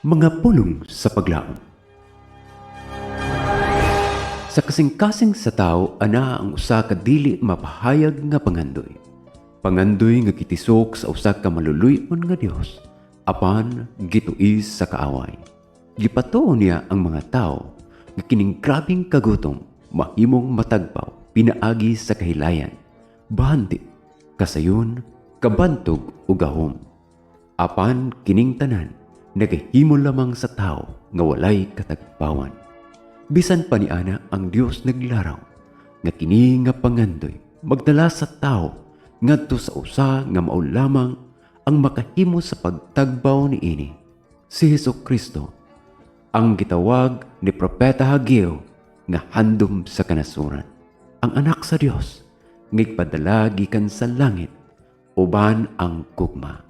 Mga pulong sa paglaom. Sa kasing-kasing sa tao ana ang usa ka dili mapahayag nga pangandoy. Pangandoy nga gitisok sa usa ka maluluy-on nga Dios apan gituis sa kaaway. Gipatuo niya ang mga tao nga kining grabeng kagutom mahimong matagbaw pinaagi sa kahilayan, bahandi, kasayon, kabantog ug gahom. Apan kining tanan nagahimo lamang sa tao nga walay katagbawan. Bisan pa niana, ang Dios naglaraw nga kini nga pangandoy magdala sa tao ngadto sa usa nga mao lamang ang makahimo sa pagtagbaw niini, si Hesus Kristo, ang gitawag ni Propeta Hageo nga handom sa kanasuran, ang anak sa Dios nga gipadala gikan sa langit uban ang gugma.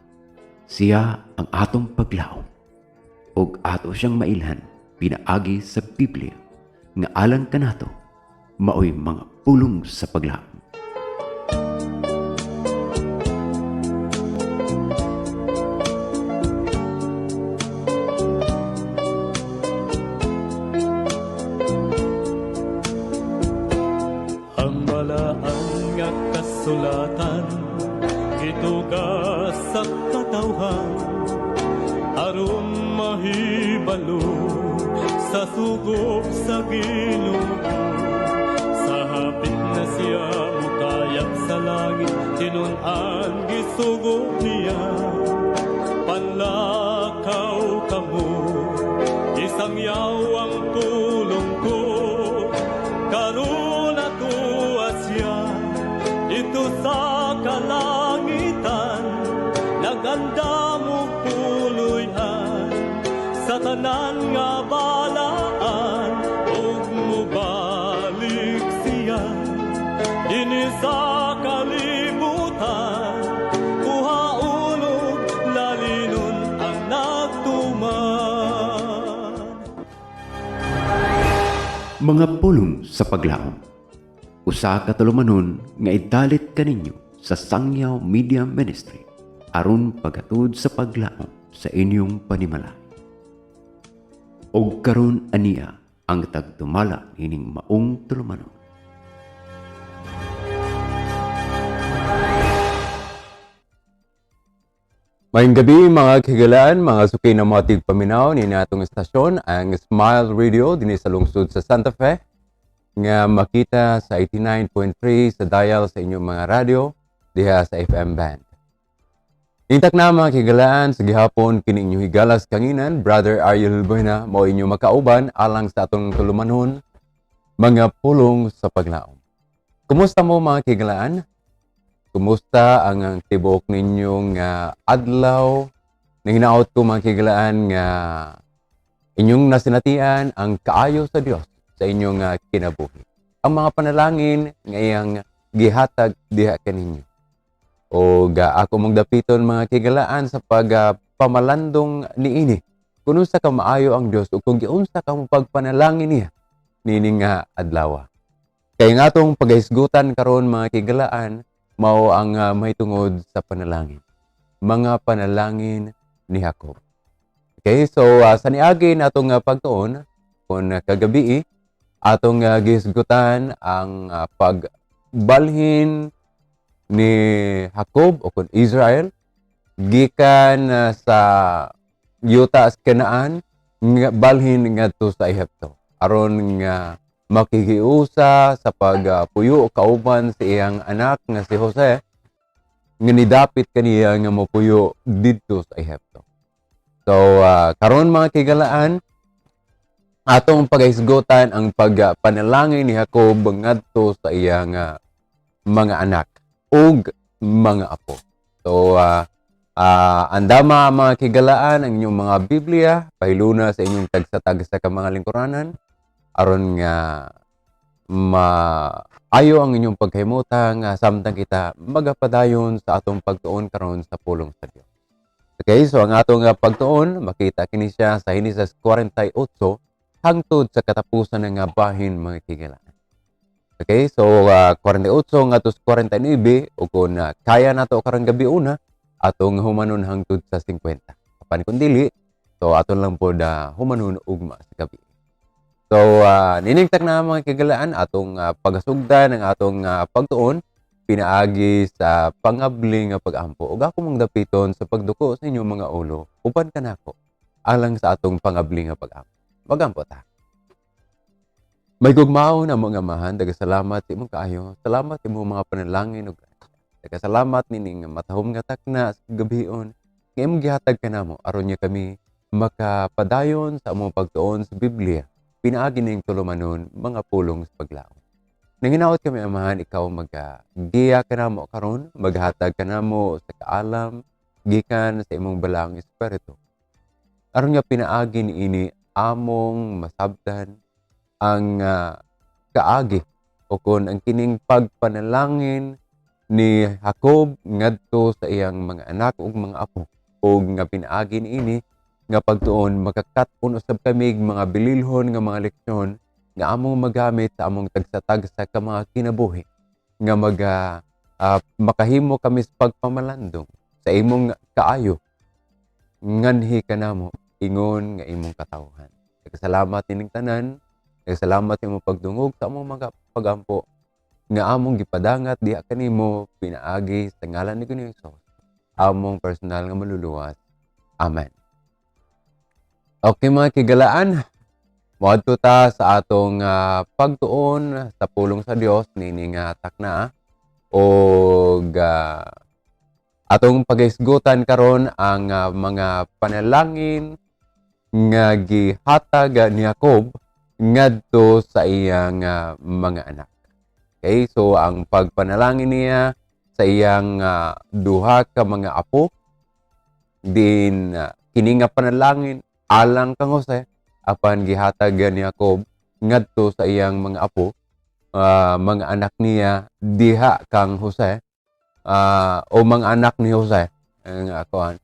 Siya ang atong paglaom ug ato siyang mailhan pinaagi sa Biblia nga alang kanato maoy mga pulong sa paglaom. Ang balaan nga kasulatan gituga sa katawhan aron mahibalo sa sugo sa Ginoo. Sa hapit na siya mukayab sa langit, tinun-an gisugo niya. Panlakaw kamo, isangyaw ang pulong ko. Karon natuwa siya dito sa kalangitan, nagandam og puloy-an sa tanan nga balaan, ug mubalik siya dinhi sa kalibutan, kuhaon og lalinon ang nagtuman. Mga pulong sa paglaom. Usa ka tulumanon nga idalit kaninyo sa Sangyaw Media Ministry aron paghatod sa paglaom sa inyong panimalay. Og karon, ania ang tagdumala nining maong tulumanon. Maayong gabi, mga kahigalaan, mga suki na mga tigpaminaw ni natong estasyon, ang Smile Radio dinhi sa lungsod sa Santa Fe nga makita sa 89.3 sa dial sa inyong mga radyo diha sa FM band. Intak na, mga kahigalaan, sa gihapon kini inyong higalas kanginan, Brother Ariel Buena, mao inyong makauban alang sa atong tulumanon, mga pulong sa paglaom. Kumusta mo, mga kahigalaan? Kumusta ang tibuok ninyong adlaw? Nanginaot ko, mga kahigalaan, nga inyong nasinatian ang kaayo sa Dios sa inyong kinabuhi. Ang mga panalangin nga iyang gihatag diha kaninyo. O ako mong dapiton, mga kahigalaan, sa pagpamalandong niini. Kung unsa ka maayo ang Dios o kung giunsa ka mo pagpanalangin niya nining adlaw. Kay nga atong pagahisgutan karon, mga kahigalaan, mao ang mahitungod sa panalangin. Mga panalangin ni Jacob. Okay, so sa niagi natong pagtuon kung kagabi, atong gihisgutan ang pagbalhin ni Jacob o kung Israel gikan sa yuta sa Canaan nga balhin ngadto sa Ehipto aron nga makikiusa sa pagpuyo kauban sa iyang anak nga si Jose nga nidapit kaniya nga mopuyo didto sa Ehipto. So karon, mga kahigalaan, atong pagahisgutan ang pagpanalangin ni Jacob ngadto sa iyang mga anak ug mga apo. So andama, mga kahigalaan, ang inyong mga Biblia, pahiluna sa inyong tagsa-tagsa ka mga lingkuranan aron nga maayo ang inyong pagkahimutang samtang kita magapadayon sa atong pagtuon karon sa pulong sa Dios. Okay, so ang atong pagtuon makita kini siya sa Henesis 48 hangtod sa katapusan ng bahin, mga kahigalaan. Okay, so 48 ngadto sa 49, o kung kaya nato karong gabi una, atong humanon hangtod sa 50. Apan kung dili, So aton lang pod humanon ugma sa gabi. So nining takna, mga kahigalaan, atong pagasugdan ang atong pagtuon pinaagi sa pangabli nga pag-ampo ug ako mong dapiton sa pagduko sa inyong mga ulo uban kanako alang sa atong pangabli nga pag-ampo. Magampo ta. Mahigugmaon namo nga Amahan, salamat sa imong kaayo. Salamat sa imong mga panalangin ug grasya. Salamat nining matahom nga takna sa gabion nga imong gihatag kanamo aron nya kami makapadayon sa among pagtuon sa Biblia pinaagi ning tulumanon mga pulong sa paglaom. Nanginaot kami, Amahan, ikaw magagiya kanamo karon, maghatag kanamo sa kaalam gikan sa imong Balaang Espiritu. Aron nga pinaagi niini among masabtan ang kaagi o kon ang kining pagpanalangin ni Jacob ngadto sa iyang mga anak ug mga apo ug nga pinaagi niini nga pagtuon makakat-on usab kami mga bililhon nga mga leksyon nga among magamit sa among tagsa-tagsa ka mga kinabuhi nga makahimo kami sa pagpamalandong sa imong kaayo nganhi kanamo ingon nga imong katawhan. Nagkasalamat nining tanan, nagkasalamat imong pagdungog sa among mga pagampo nga among gipadangat diha kanimo pinaagi sa ngalan ni Ginoong Hesus, among personal nga maluluwas. Amen. Okay, mga kahigalaan, moadto ta sa atong pagtuon sa pulong sa Dios nining takna og atong paghisgutan karon ang mga panalangin nga gihatag ni Jacob ngadto sa iyang mga anak. Okay, so ang pagpanalangin niya sa iyang duha ka mga apo din, kini nga panalangin alang kang Jose apan gihatag ni Jacob ngadto sa iyang mga apo, mga anak niya diha kang Jose o mga anak ni Jose ang akuan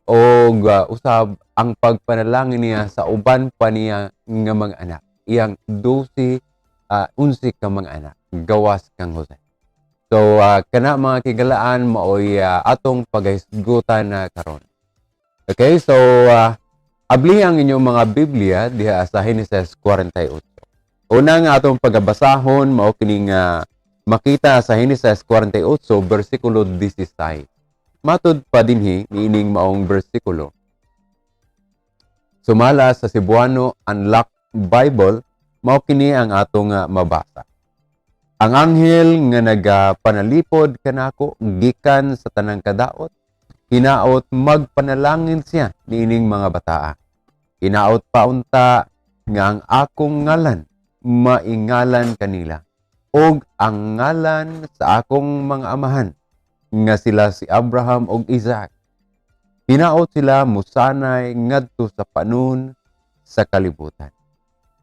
og usab ang pagpanalangin niya sa uban pa niya nga mga anak, iyang 12, 11 ka mga anak gawas kang Jose. So kana, mga kahigalaan, maoy atong paghisgutan na karon. Okay, so abli ang inyong mga Biblia diha sa Henesis 48. Una nga atong pagabasahon mao kining makita sa Henesis 48 bersikulo 16. Matud pa dinhi niining maong bersikulo. Sumala sa Cebuano Unlocked Bible, mao kini ang atong mabasa. "Ang anghel nga nagapanalipod kanako gikan sa tanang kadaot, hinaot magpanalangin siya niining mga bataa. Hinaot pa unta nga ang akong ngalan maingalan kanila ug ang ngalan sa akong mga amahan nga sila si Abraham ug Isaac. Hinaot sila musanay ngadto sa panon sa kalibutan."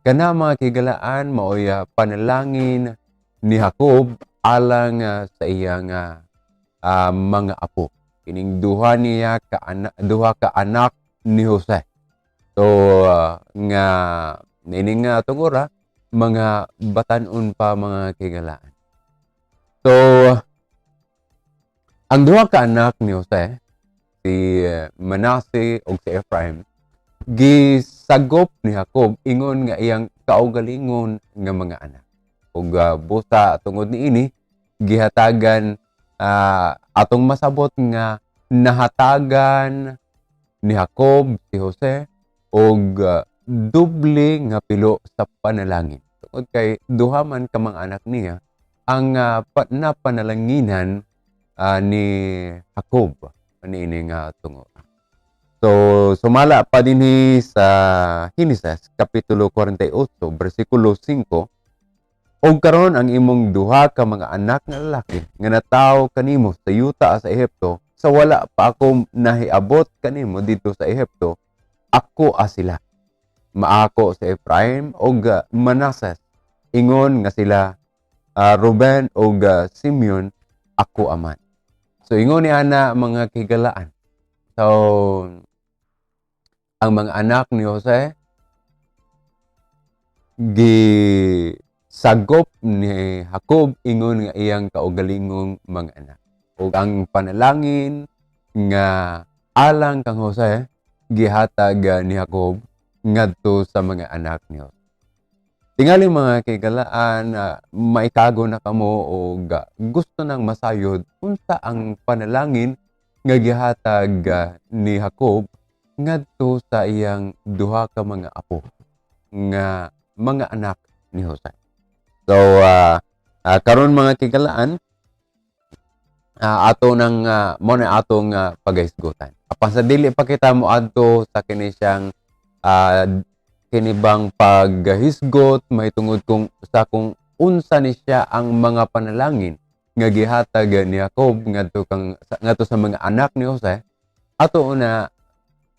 Kana, mga kahigalaan, maoy panalangin ni Jacob alang sa iyang mga apo. Kining duha niya ka anak, duha ka anak ni Jose. So nga nining nga tungura mga batan-on pa, mga kahigalaan. So ang duha ka anak ni Jose, si Manasseh ug si Ephraim, gisagop ni Jacob ingon nga iyang kaugalingon nga mga anak. Ug busa tungod niini gihatagan, atong masabot nga nahatagan ni Jacob si Jose og doble nga pilo sa panalangin. Tungod kay duha man ka mga anak niya ang napanalanginan ni Jacob niini nga tungo. So sumala pa dinhi sa Henesis kapitulo 48 bersikulo 5, "Og karon ang imong duha ka mga anak nga lalaki nga natawo kanimo sa yuta sa Ehipto sa wala pa ako nahiabot kanimo didto sa Ehipto, ako sila. Maako si Ephraim og Manases ingon nga sila Ruben og Simeon ako aman." So ingon ni ana, mga kahigalaan. So ang mga anak ni Jose gi sagop ni Jacob ingon nga iyang kaugalingong mga anak. Ug ang panalangin nga alang kang Jose gihatag ni Jacob ngadto sa mga anak ni Jose. Tingali, mga kahigalaan, maikago na kamo o gusto nang masayod unsa ang panalangin nga gihatag ni Jacob ngadto sa iyang duha ka mga apo nga mga anak ni Jose. So karon, mga kahigalaan, ato nang mo na atong pagahisgutan. Apan sa dili pa kita moadto sa kini siyang kini bang paghisgot mahitungod kung sa kung unsa ni siya ang mga panalangin nga gihatag ni Jacob ngadto sa mga anak ni Jose, ato na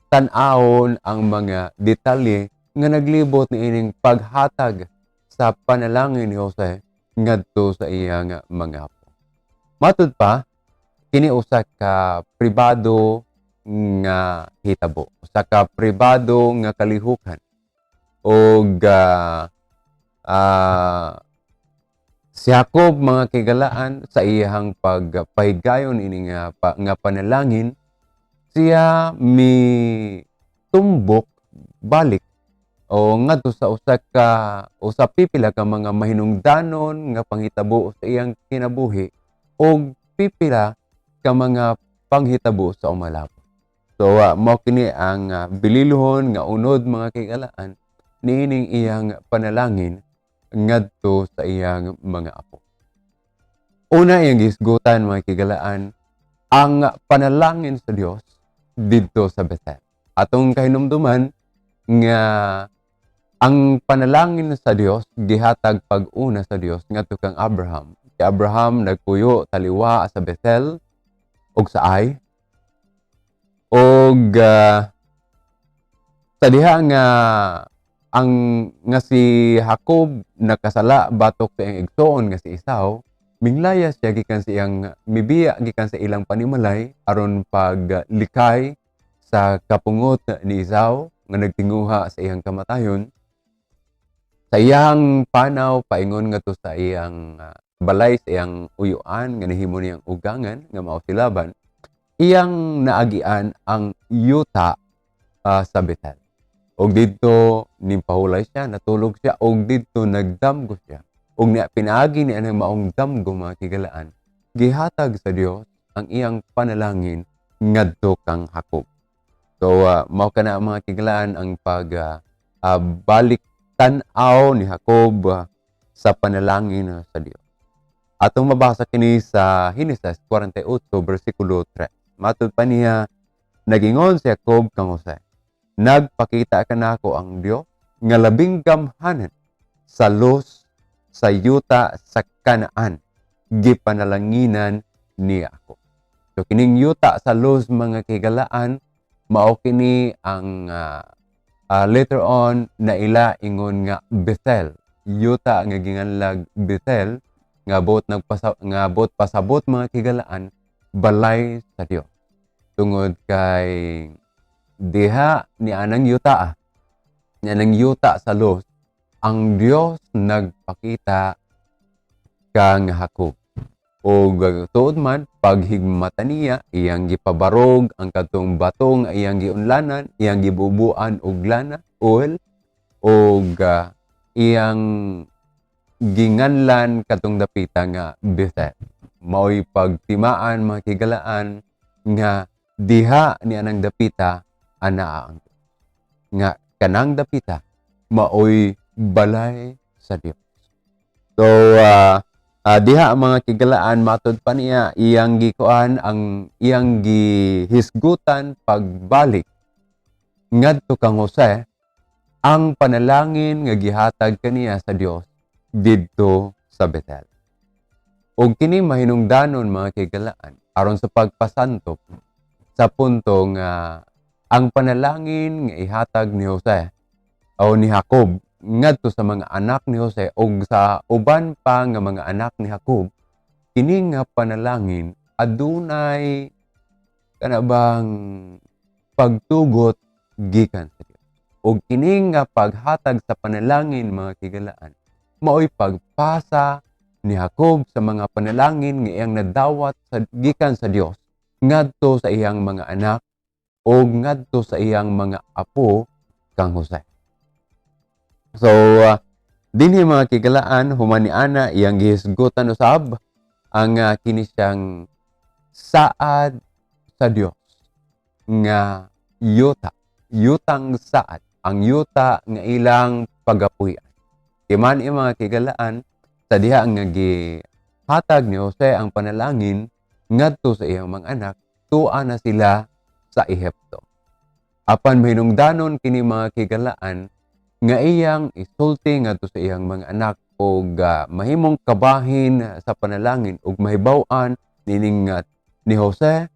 tan-awon ang mga detalye nga naglibot niining paghatag sa panalangin ni Jose ngadto sa iyang mga apo. Matud pa, kini usa ka pribado nga hitabo, usa ka pribado nga kalihukan. Og si Jacob, mga kahigalaan, sa iyang pagpahigayon ini nga panalangin, siya mi tumbok balik o ngadto sa usa ka o sa pipila ka mga mahinungdanon nga panghitabo sa iyang kinabuhi og pipila ka mga panghitabo sa umalapon. So mao kini ang bililohon nga unod, mga kahigalaan, niining iyang panalangin ngadto sa iyang mga apo. Una, iyang gihisgutan, mga kahigalaan, ang panalangin sa Dios didto sa Bethel. Atong kahinumduman nga ang panalangin sa Dios gihatag pag-una sa Dios ngadto kang Abraham. Si Abraham nagpuyo taliwa sa Bethel ug sa Ai. Og sa diha nga ang nga si Jacob nakasala batok sa iyang igsoon nga si Esau, minglayas siya gikan sa iyang mibiya gikan sa ilang panimalay aron paglikay sa kapungot ni Esau nga nagtinguha sa iyang kamatayon. Sa iyang panaw paingon ngadto sa iyang balay, sa iyang uyuan nga nahimo niyang ugangan nga mao si Laban, iyang naagian ang yuta sa Bethel. Og didto nimpahulay siya, natulog siya, og didto nagdamgo siya. Og niya pinaagi ni anang maong damgo, mga kahigalaan, gihatag sa Dios ang iyang panalangin ngadto kang Jacob. So mao kana, mga kahigalaan, ang pag balik tan-aw ni Jacob sa panalangin sa Dios. Atong mabasa kini sa Henesis 48 bersikulo 3. Matud pa niya, nagingon si Jacob kang Jose, "Nagpakita kanako ang Dios nga labing gamhanan sa Luz sa yuta sa Canaan. Gipanalanginan niya ako." So kining yuta sa Luz, mga kahigalaan, mao kini ang later on naila ingon nga Bethel. Yuta nga ginganlag Bethel nga bot pasabot, mga kahigalaan, balay sa Dios. Tungod kay diha ni anang yuta ni anang yuta sa Luz ang Dios nagpakita kang Jacob. Og tuod man, paghigmata niya, iyang gipabarog ang kadtong bato nga iyang giunlanan, iyang gibubuan og lana, oil, og iyang ginganlan katong dapita nga Bethel. Maoy pagtimaan, mga kahigalaan, nga diha ni anang dapita anaa ang Dios. Nga kanang dapita maoy balay sa Dios. So diha, mga kahigalaan, matod pa niya, iyang gikuan ang iyang gihisgutan pagbalik ngadto kang Jose ang panalangin nga gihatag kaniya sa Dios didto sa Bethel. Og kini mahinungdanon, mga kahigalaan, aron sa pagpasantop sa punto nga ang panalangin nga ihatag ni Jose o ni Jacob ngadto sa mga anak ni Jose og sa uban pa nga mga anak ni Jacob, kini nga panalangin adunay kana bang pagtugot gikan sa Dios. Og kini nga paghatag sa panalangin, mga kahigalaan, maoy pagpasa ni Jacob sa mga panalangin nga iyang nadawat sa gikan sa Dios ngadto sa iyang mga anak. og ngadto sa iyang mga apo kang Jose. So dinhi, mga kigalaan, human ni ana, iyang gihisgutan usab ang kini siyang saad sa Dios nga yuta, yutang saad, ang yuta nga ilang pagapuy-an. Kay man mga kigalaan, sa diha nga gihatag ni Jose ang panalangin ngadto sa iyang mga anak, tua na sila sa Ehipto. Apan mahinungdanon kini, mga kigalaan, nga iyang isulti ngadto sa iyang mga anak og mahimong kabahin sa panalangin ug mahibaw-an nining ni Jose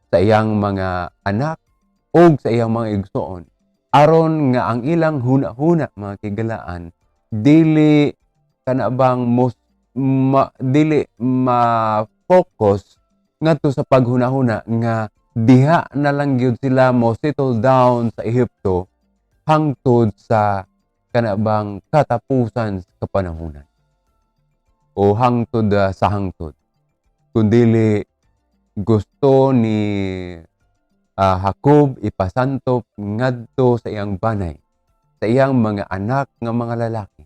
sa iyang mga anak ug sa iyang mga igsoon aron nga ang ilang huna-huna, mga kigalaan, dili kana bang mos ma, dili ma-focus ngadto sa paghuna-huna nga diha na lang gyud sila mo settle down sa Ehipto hangtod sa kana bang katapusan sa kapanahunan o hangtod sa hangtod, kundili gusto ni Jacob ipasantop ngadto sa iyang banay, sa iyang mga anak nga mga lalaki,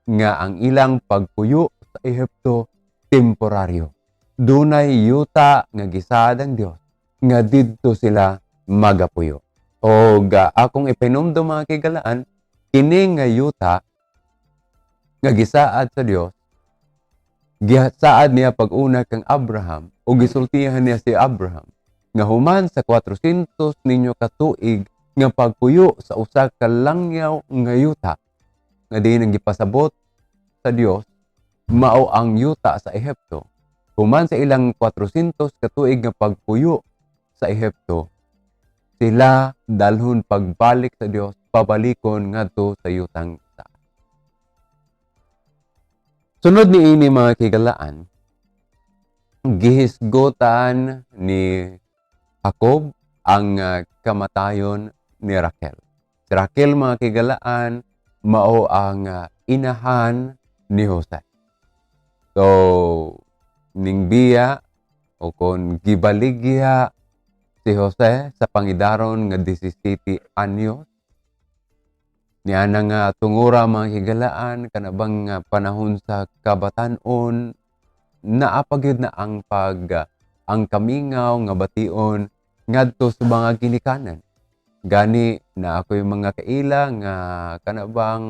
nga ang ilang pagpuyo sa Ehipto temporaryo. Dunay yuta nga gisaad ang Dios nga didto sila magapuyo. Og akong ipahinumdom, mga kigalaan, kini nga yuta nga gisaad sa Dios, gisaad niya pag-una kang Abraham o gisultihan niya si Abraham nga human sa 400 ninyo katuig nga pagpuyo sa usa ka langyaw nga yuta nga diin ang gipasabot sa Dios mao ang yuta sa Ehipto. Human sa ilang 400 katuig nga pagpuyo sa Ehipto, sila dalhon pagbalik sa Dios, pabalikon ngadto sa yutang sa. Sunod ni ini, mga kigalaan, gihisgotan ni Jacob ang kamatayon ni Raquel. Si Raquel, mga kigalaan, mao ang inahan ni Jose. So, ningbiya o kon gibaligya si Jose sa pangidaron nga 17 anyos. Niana nga tungura, mga higalaan, kana bang panahon sa kabatan-on, naa pa gyud na ang kamingaw nga bation ngadto sa mga ginikanan. Gani na ako'y mga kaila nga kana bang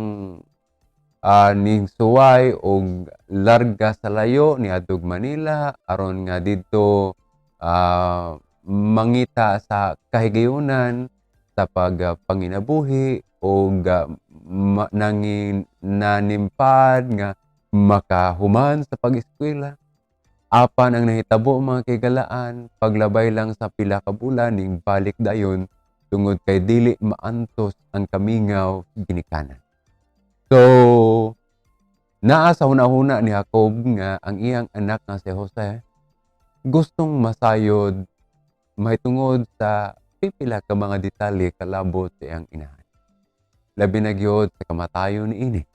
ning suway og larga sa layo niadtog Manila aron nga didto mangita sa kahigayunan sa pagpanginabuhi og nangin nanimpad nga makahuman sa pag-eskwela. Apan ang nahitabo, mga kigalaan, paglabay lang sa pila ka bulan, ning balik dayon tungod kay dili maantos ang kamingaw ginikanan. So, naa sa hunahuna ni Jacob nga ang iyang anak nga si Jose gustong masayod mahitungod sa pipila ka mga detalye kalabot sa iyang inahan. Labi na gyud sa kamatayon niini.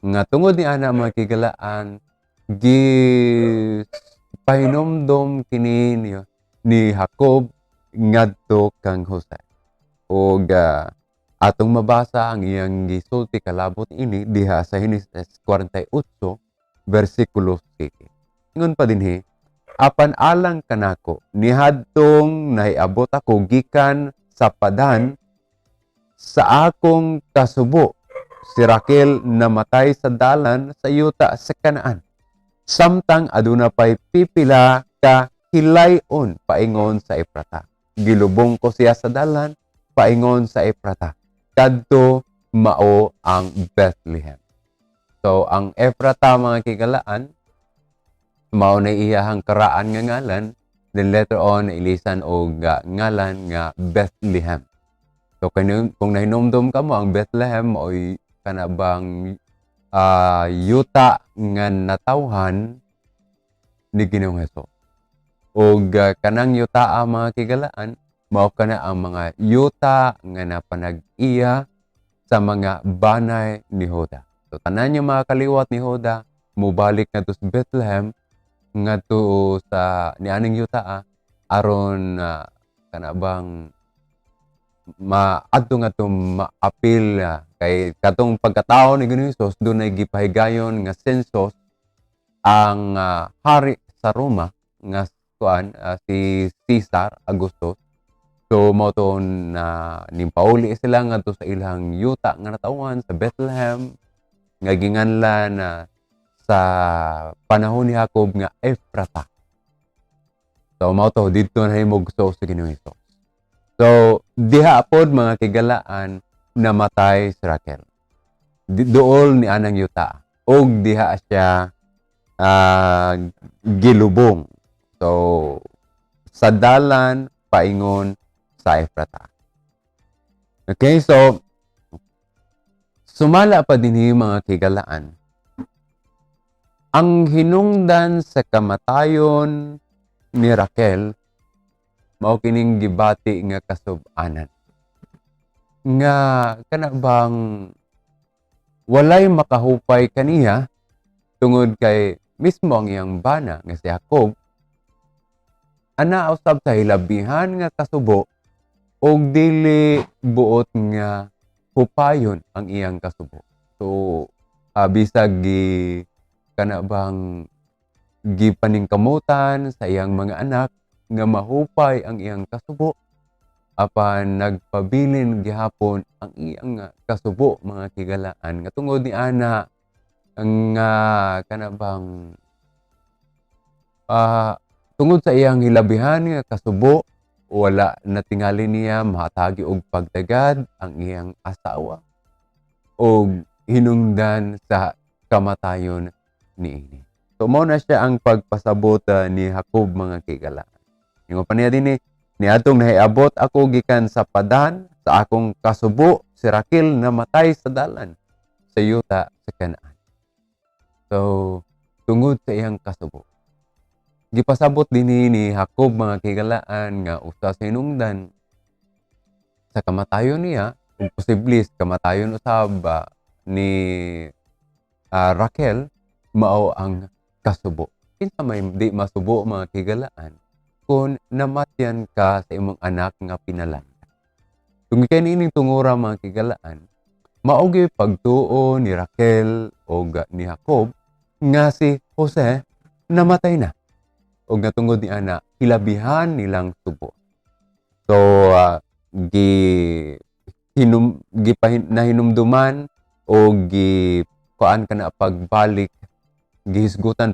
Nga tungod ni ana, mga kigalaan, gi pahinomdom kini ni Jacob ngadto kang Jose. Og atong mabasa ang iyang gisulti kalabot ini diha sa Henesis 48 versikulo 7. Ingon pa dinhi, "Apan alang kanako, nihadtong nahiabot ako gikan sa Padan sa akong kasubo, si Raquel namatay sa dalan sa yuta sa Kanaan, samtang aduna pay pipila ka hilayon paingon sa Eprata. Gilubong ko siya sa dalan paingon sa Eprata, kadto mao ang Bethlehem." So ang Ephrata, mga kigalaan, mao na iyahang karaan nga ngalan, then later on nailisan og ngalan nga Bethlehem. So kung nahinomdom kamo, ang Bethlehem maoy kana bang yuta nga natawhan ni Ginoong Hesus. Og kanang yuta, mga kigalaan, mao kana ang mga yuta nga napanag-iya sa mga banay ni Juda. So tanan nga mga kaliwat ni Juda mobalik ngadto sa Bethlehem, ngadto sa nianing yuta aron kana bang Maadto nga to maapil kay katong pagkatao ni Ginoong Hesus, dunay gipahigayon nga census ang hari sa Roma nga kuan, si Caesar Augustus. So mao to na nipauli sila ngadto sa ilang yuta nga natawhan sa Bethlehem nga ginganlan na sa panahon ni Jacob nga Efrata. So mao to didto nahimugso si Ginoong Hesus. So diha pod, mga kigalaan, namatay si Raquel. Duol ni anang yuta og diha siya gilubong. So sa dalan paingon sa Efrata. Okay, so sumala pa dinhi, mga kigalaan, ang hinungdan sa kamatayon ni Raquel mao kining gibati nga kasub-anan. Nga kana bang walay makahupay kaniya tungod kay mismo ang iyang bana nga si Jacob ana usab sa hilabihan nga kasubo og dili buot nga hupayon ang iyang kasubo. So bisag gi kana bang gipaningkamutan sa iyang mga anak nga mahupay ang iyang kasubo, apan nagpabilin gihapon ang iyang kasubo, mga kigalaan, nga tungod ni ana ang kana bang tungod sa iyang hilabihan nga kasubo, wala natingali niya mahatagi og pagtagad ang iyang asawa og hinungdan sa kamatayon niini. So mao na siya ang pagpasabot ni Jacob, mga kigalaan. Ingon pa niya dinhi, "Niadtong nahiabot ako gikan sa Padan sa akong kasubo, si Raquel namatay sa dalan sa yuta sa Canaan." So tungod sa iyang kasubo. Gipasabot dinhi ni Jacob, mga kigalaan, nga usa sa hinungdan sa kamatayon niya ug posible sa kamatayon usab ni Raquel mao ang kasubo. Kinsa may di masubo, mga kigalaan, kung namatyan ka sa imong anak nga pinalangga? Tungod kay niining tungura, mga kigalaan, mao gyud pagtuo ni Raquel og ni Jacob nga si Jose namatay na. Og nga tungod ni ana hilabihan nilang subo. So gi hinum gipahin nahinumduman o gi kuan kana pagbalik, gihisgutan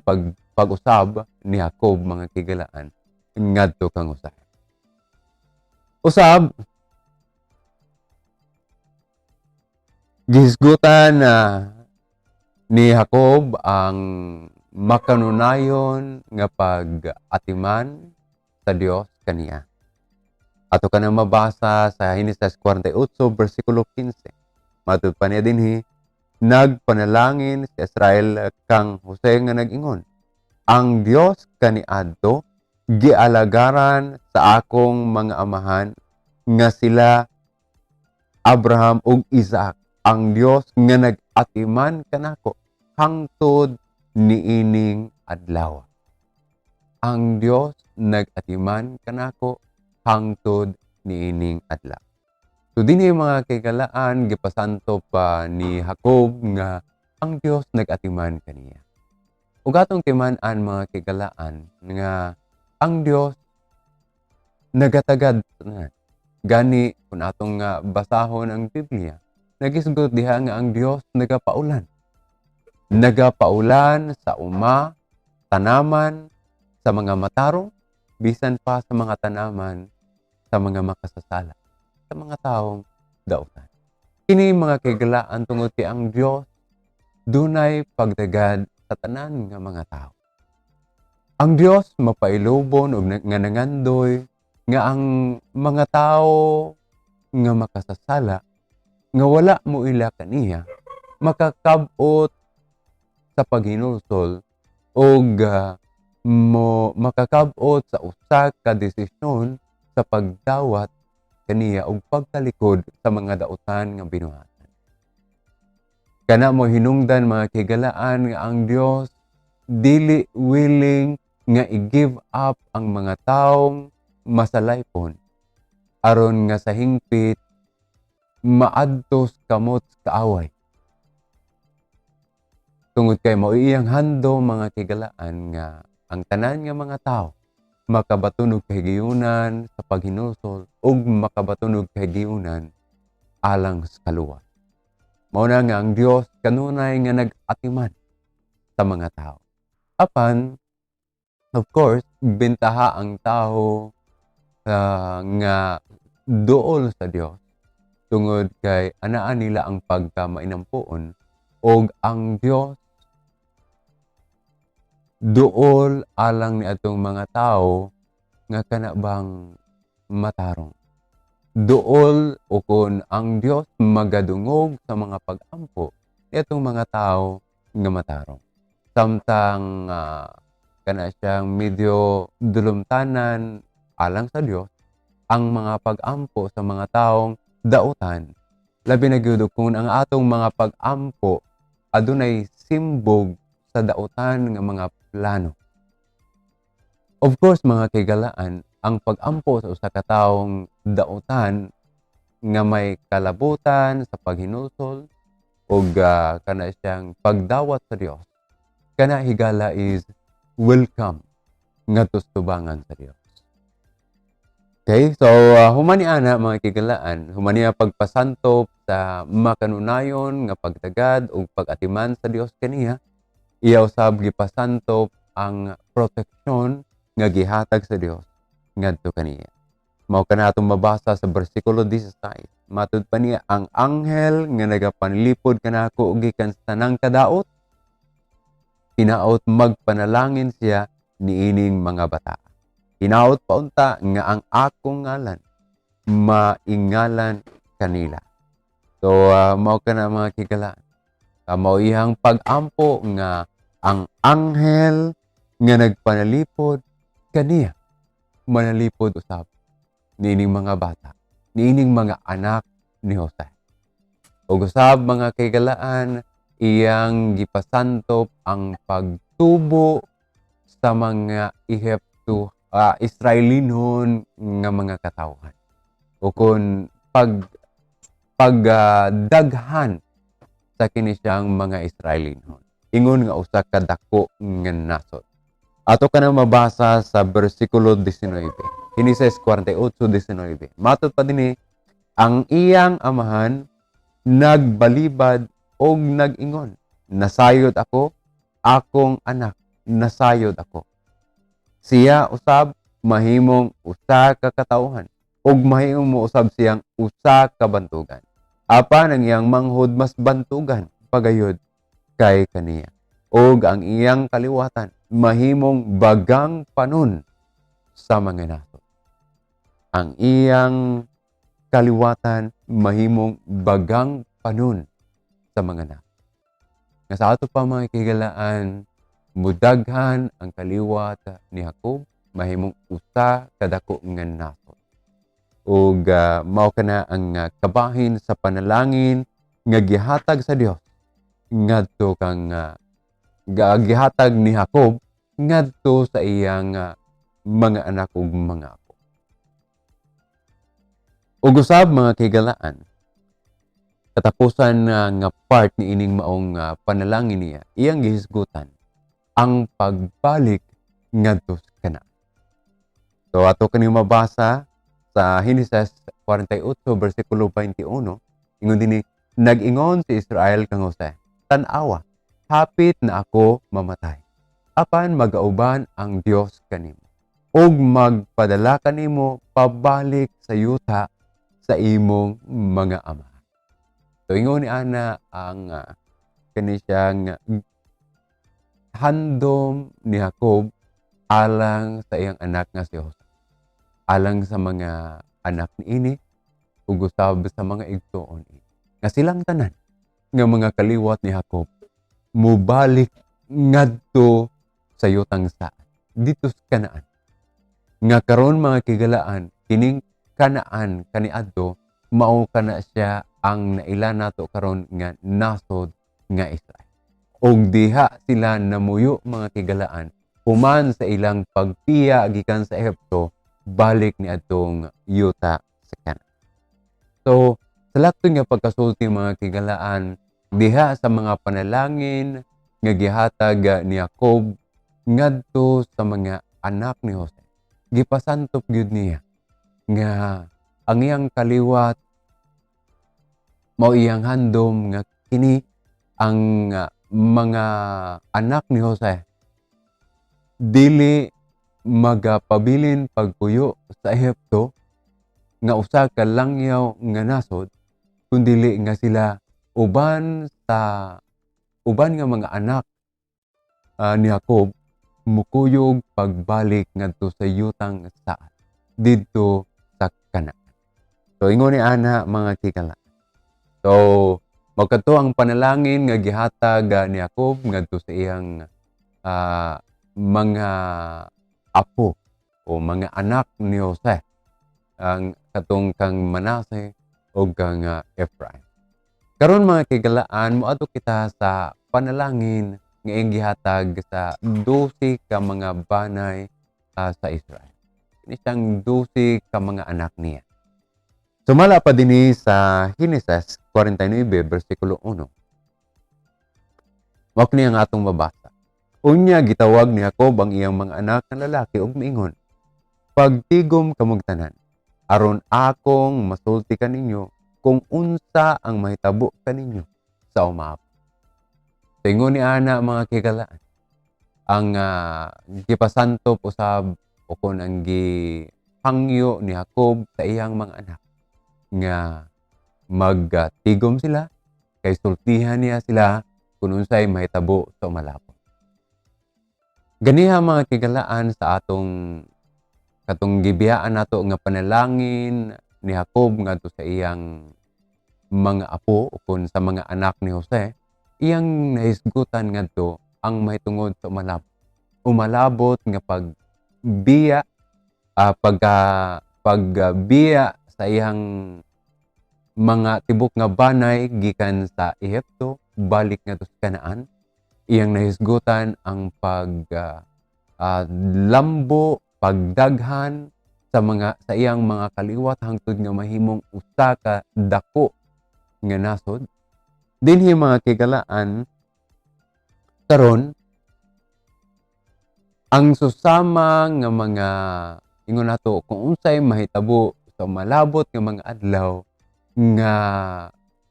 pag-usab ni Jacob, mga kigalaan, ngadto kang Jose. Usab gihisgutan na ni Jacob ang makanunayon nga pag-atiman sa Dios kaniya. Ato ka na mabasa sa Henesis 48 versikulo 15. Matud pa niya dinhi, nagpanalangin si Israel kang Jose nga nag-ingon, "Ang Dios kaniadto gialagaran sa akong mga amahan nga sila Abraham ug Isaac, ang Dios nga nag-atiman kanako hangtod niining adlaw." Ang Dios nag-atiman kanako hangtod niining adlaw. So dinhi, mga kigalaan, gipasanto pa ni Jacob nga ang Dios nag-atiman kaniya. Ug atong timan-an, mga kigalaan, nga ang Dios nagatagad sa tanan. Gani kung atong nga basahon ang Biblia, nagisgot diha nga ang Dios nagapaulan. Nagapaulan sa uma, tanaman, sa mga matarong, bisan pa sa mga tanaman sa mga makasasala, sa mga taong dautan. Kini, mga kigalaan, tungod kay ang Dios dunay pagtagad sa tanan nga mga tao. Ang Dios mapailubon og nga nangandoy nga ang mga tao nga makasasala nga wala mo ila kaniya makakab-ot sa paghinulsol og mo makakab-ot sa usa ka desisyon sa pagdawat kaniya og pagtalikod sa mga dautan nga binuhatan. Kana mo hinungdan, mga kigalaan, nga ang Dios dili willing nga i-give up ang mga taong masalaypon aron nga sa hingpit maadto sa kamot sa kaaway. Tungod kay mao iyang handom, mga kigalaan, nga ang tanan nga mga tao makabaton og kahigayunan sa paghinulsol ug makabaton og kahigayunan alang sa kaluwas. Mao na nga ang Dios kanunay nga nag-atiman sa mga tao. Apan, of course, bintaha ang tao nga duol sa Dios tungod kay anaa nila ang pagkamainampuon og ang Dios duol alang ni atong mga tao nga kana bang matarong. Duol o kon ang Dios magadungog sa mga pag-ampo ni atong mga tao nga matarong. Samtang kana siyang medyo dulumtanan alang sa Dios ang mga pag-ampo sa mga taong dautan, labi na gyud kung ang atong mga pag-ampo adunay simbog sa dautan nga mga plano. Of course, mga kaigalaan, ang pag-ampo sa usa ka taong dautan nga may kalabutan sa paghinulsol ug kana siyang pagdawat sa Dios, kana, higala, is welcome ngadto sa tubangan sa Dios. Okay, so human ni ana, mga kigalaan, human niya pagpasantop sa makanunayon nga pagtagad ug pag-atiman sa Dios kaniya, iya usab gipasantop ang proteksyon nga gihatag sa Dios ngadto kaniya. Mao kana atong mabasa sa bersikulo 16. Matud pa niya, "Ang anghel nga nagapanlipod kanako gikan sa tanang kadaot, hinaot magpanalangin siya niining mga bata. Hinaot pa unta nga ang akong ngalan maingalan kanila." So mao kana, mga kigalaan. Mao iyang pag-ampo nga ang anghel nga nagpanalipod kaniya manalipod usab niining mga bata, niining mga anak ni Jose. Ug usab, mga kaigalaan, iyang gipasantop ang pagtubo sa mga Ehipto, Israelinhon nga mga katawhan. O kon pag pagdaghan sa kini siyang mga Israelinhon. Ingon nga usa ka dako nga nasod. Ato ka na mabasa sa bersikulo 19. Henesis 48:19. Matod pa dinhi, "Ang iyang amahan nagbalibad og nag-ingon, 'Nasayod ako, akong anak, nasayod ako. Siya usab mahimong usa ka katawhan ug mahimo usab siyang usa ka bantugan. Apan ang iyang manghod mas bantugan pagayod kay kaniya. Ug ang iyang kaliwatan mahimong bagang panon sa mga nasod.'" Ang iyang kaliwatan mahimong bagang panon sa mga nasod. Nga sa ato pa, mga kigalaan, mudaghan ang kaliwat ni Jacob, mahimong usa kadako nga nasod. Ug mao kana ang kabahin sa panalangin nga gihatag sa Dios ngadto kang gihatag ni Jacob ngadto sa iyang mga anak ug mga apo. Ug usab, mga kigalaan, katapusan na nga part ni ining maong panalangin niya, iyang gihisgutan ang pagbalik ngadto sa Canaan. So ato kani mabasa sa Henesis 48 bersikulo 21, ingon dinhi, "Nag-ingon si Israel kang Jose, 'Tan-awa, hapit na ako mamatay. Apan magauban ang Dios kanimo ug magpadala kanimo pabalik sa yuta sa imong mga ama.'" So ingon ni ana ang kani siyang handom ni Jacob alang sa iyang anak nga si Jose. Alang sa mga anak niini ug usab sa mga igsuon ini. Nga silang tanan nga mga kaliwat ni Jacob mubalik ngadto sa yutang sa dito sa Kanaan. Nga karon, mga kigalaan, kining Kanaan kaniadto mao kana siya ang naila nato karon nga nasod nga Israel. Og diha sila namuyo, mga kigalaan, human sa ilang pagpiya gikan sa Ehipto balik ni adtong yuta sa Canaan. So Sa lakton nga pagkasulti, mga kigalaan, diha sa mga panalangin nga gihatag ni Jacob ngadto sa mga anak ni Jose, gipasantop gyud niya nga ang iyang kaliwat mao iyang handom nga kini ang mga anak ni Jose dili magapabilin pagpuyo sa Ehipto nga usa ka langyaw nga nasod, kundili nga sila uban sa uban nga mga anak ni Jacob mukuyog pagbalik ngadto sa yutang saad didto sa Canaan. So ingon ni ana, mga kikala. So magkadto ang panalangin nga gihatag ni Jacob ngadto sa iyang mga apo o mga anak ni Jose, ang katong kang Manase o kang Ephraim. Karon, mga kigalaan, moadto kita sa panalangin nga iyang gihatag sa 12 ka mga banay sa Israel. Kini siyang 12 ka mga anak niya. Sumala pa dinhi sa Henesis 49 bersikulo 1. Mao kini ang atong mabasa. Unya gitawag ni Jacob ang iyang mga anak nga lalaki ug miingon, "Pagtigom kamog tanan, aron akong masulti kaninyo kung unsa ang mahitabo kaninyo sa umaabot." Ingon ni ana, mga kigalaan, ang gipasantop usab o kon ang gihangyo ni Jacob sa iyang mga anak nga magtigom sila kay sultihan niya sila kung unsay mahitabo sa umalabot. Ganiha, mga kigalaan, sa atong katong gibiyaan nato nga panalangin ni Jacob ngadto sa iyang mga apo o kon sa mga anak ni Jose, iyang nahisgutan ngadto ang mahitungod sa umalabot. Umalabot nga pagbiya pagka pagbiya sa iyang mga tibok nga banay gikan sa Ehipto balik ngadto sa Kanaan. Iyang nahisgutan ang pag lambo, pagdaghan sa iyang mga kaliwat hangtod nga mahimong usa ka dako nga nasod. Dinhi, mga kigalaan, karon ang susama nga mga ingon nato kung unsay mahitabo sa malabot nga mga adlaw nga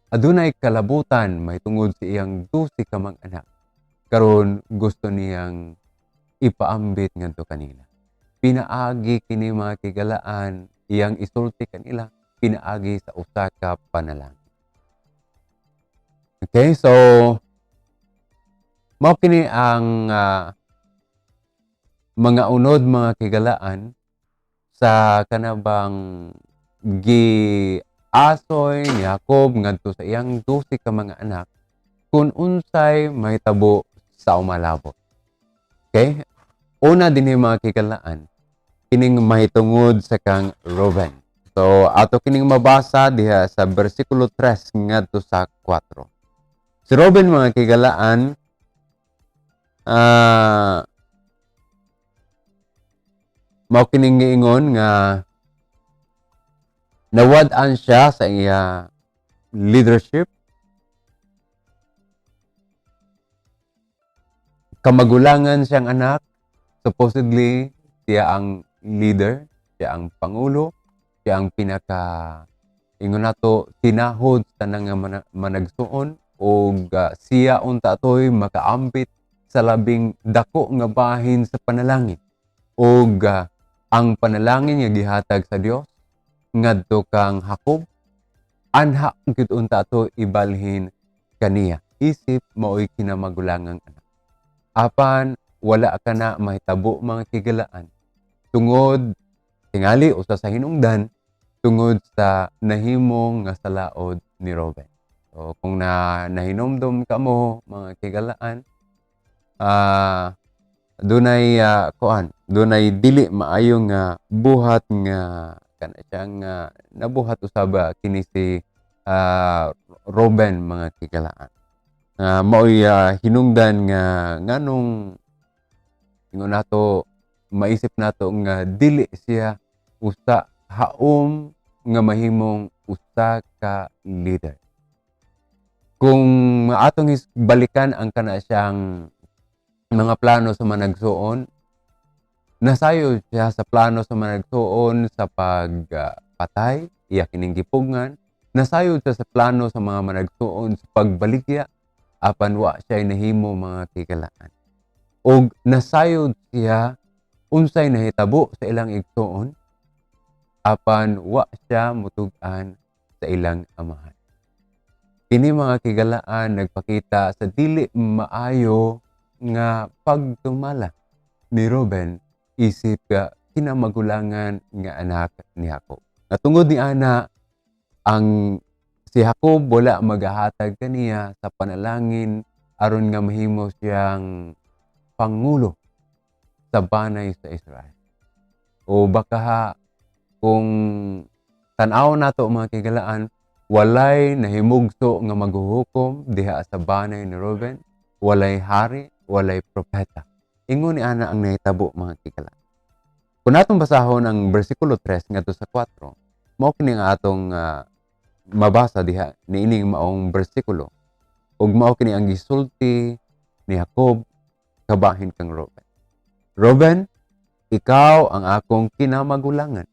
adunay kalabutan mahitungod sa iyang 12 ka mga anak, karon gusto niyang ipaambit ngadto kanila. Pinaagi kini, mga kigalaan, iyang isulti kanila pinaagi sa usa ka panalangin. Okay, so mao kini ang mga unod, mga kigalaan, sa kanabang giasoy ni Jacob ngadto sa iyang 12 ka mga anak kung unsay mahitabo sa umalabot. Okay? Una dinhi, mga kigalaan, kining mahitungod sa kang Reuben. So ato kining mabasa diha sa bersikulo 3 ngadto sa 4. Si Reuben, mga kigalaan, mao kining giingon nga nawad-an siya sa iya leadership, kamagulangan siyang anak, supposedly siya ang leader, siya ang pangulo, siya ang pinaka ingon nato tinahod sa tanang nga managsuon og siya unta toy makaambit sa labing dako nga bahin sa panalangin og ang panalangin nga gihatag sa Dios ngadto kang Jacob, anha gyud unta to ibalhin kaniya isip maoy kinamagulangang anak. Apan wala ka na mahitabo, mga kigalaan, tungod tingali usa sa hinungdan tungod sa nahimong nga salaod ni Reuben. So kung na nahinomdom kamo, mga kigalaan, dunay kuan, dunay dili maayo nga buhat nga kana siyang nabuhat usab kini si Reuben, mga kigalaan. Maoy hinungdan nga nganong ingon nato maisip nato nga dili siya usa haom nga mahimong usa ka leader. Kung atong balikan ang kana siyang mga plano sa managsuon, nasayod siya sa plano sa managsuon sa pagpatay, iya kining gipugngan. Nasayod siya sa plano sa mga managsuon sa pagbaligya, apan wa siya nahimo, mga kigalaan. Og nasayod siya unsay nahitabo sa ilang igsuon, apan wa siya mutug-an sa ilang amahan. Kini, mga kigalaan, nagpakita sa dili maayo nga pagtumala ni Ruben isip ka kinamagulangan nga anak ni Jacob. Nga tungod ni ana, ang si Jacob wala magahatag kaniya sa panalangin aron nga mahimo siyang pangulo sa banay sa Israel. O baka ha, kung tan-aw nato, mga kigalaan, walay nahimugso nga maghuhukom diha sa banay ni Ruben, walay hari, walay propeta. Ingon ni ana ang nahitabo, mga kigalaan. Kung atong basahon ang bersikulo 3 ngadto sa 4, mao kini ang atong mabasa diha niining maong bersikulo. Ug mao kini ang gisulti ni Jacob kabahin kang Ruben. "Ruben, ikaw ang akong kinamagulangan,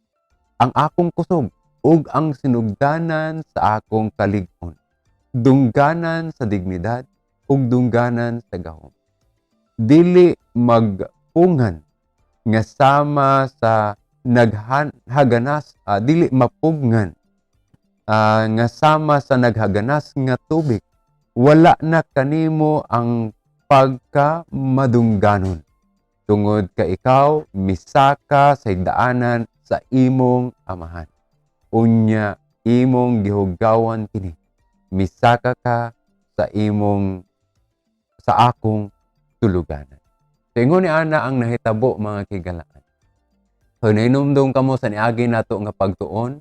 ang akong kusog ug ang sinugdanan sa akong kalig-on, dungganan sa dignidad ug dungganan sa gahom. Dili magpungan nga sama sa naghaganas, dili mapugngan nga sama sa naghaganas nga tubig. Wala na kanimo ang pagka madungganon tungod ka ikaw misaka sa higdaanan sa imong amahan. Unya imong gihugawan kini. Misaka ka sa akong tuluganan." So ingon ni ana ang nahitabo, mga kigalaan. So nahinumdum kamo sa niagi nato nga pagtuon,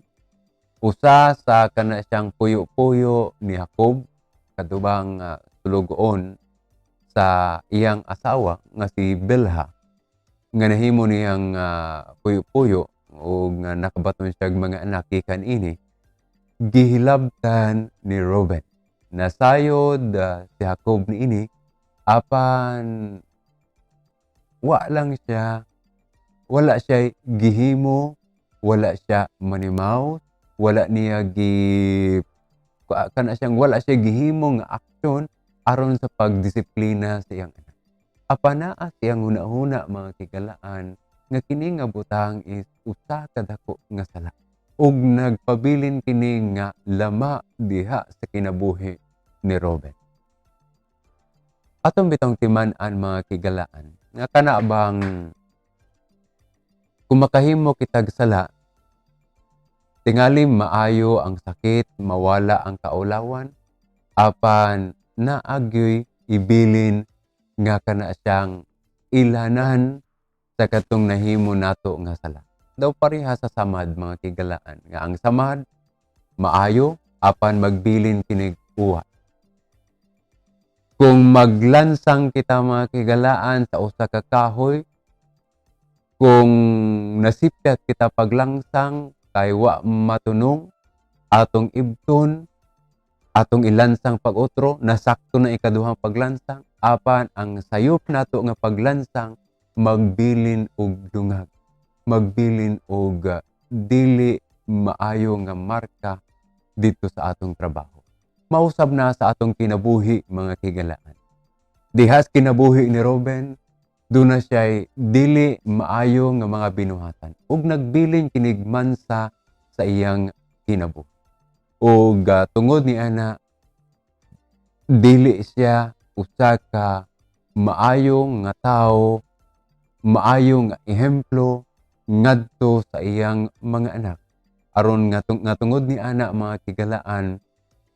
usa sa kana siyang puyo-puyo ni Jacob kadubang sulugoon sa iyang asawa nga si Bilha nga nahimo niyang puyo-puyo ug nga nakabaton siya og mga anak gikan ini, gihilabtan ni Ruben. Nasayod si Jacob niini, apan wa lang siya, wala siya gihimo, wala siya manimaw, wala niya gi kana siyang wala siya gihimo nga aksyon aron sa pagdisiplina sa iyang anak. Apan naa siyang hunahuna, mga kigalaan, nga kini nga butang is usa ka dako nga sala ug nagpabilin kini nga lama diha sa kinabuhi ni Ruben. Atong bitong timan-an, mga kigalaan, nga kana bang kung makahimo kitag sala, tingali maayo ang sakit, mawala ang kaulawan, apan naagyoy ibilin nga kana siyang ilanan sa katong nahimo nato nga sala. Daw pareha sa samad, mga kigalaan, nga ang samad maayo, apan magbilin kinig uwa. Kung maglansang kita, mga kigalaan, sa usa ka kahoy, kung nasipyat kita paglangsang kay wa matunong, atong ibton, atong ilansang pag-otro, nasakto na ikaduhang paglansang, apan ang sayop nato nga paglansang magbilin og dungag, magbilin og dili maayo nga marka dito sa atong trabaho. Mausab na sa atong kinabuhi, mga kigalaan. Dihas kinabuhi ni Ruben, duna siya'y dili maayo nga mga binuhatan ug nagbilin kinig mansa sa iyang kinabuhi. Ug tungod ni ana, dili siya usa ka maayo nga tawo, maayo nga ehemplo ngadto sa iyang mga anak. Aron nga tungod ni ana, mga kigalaan,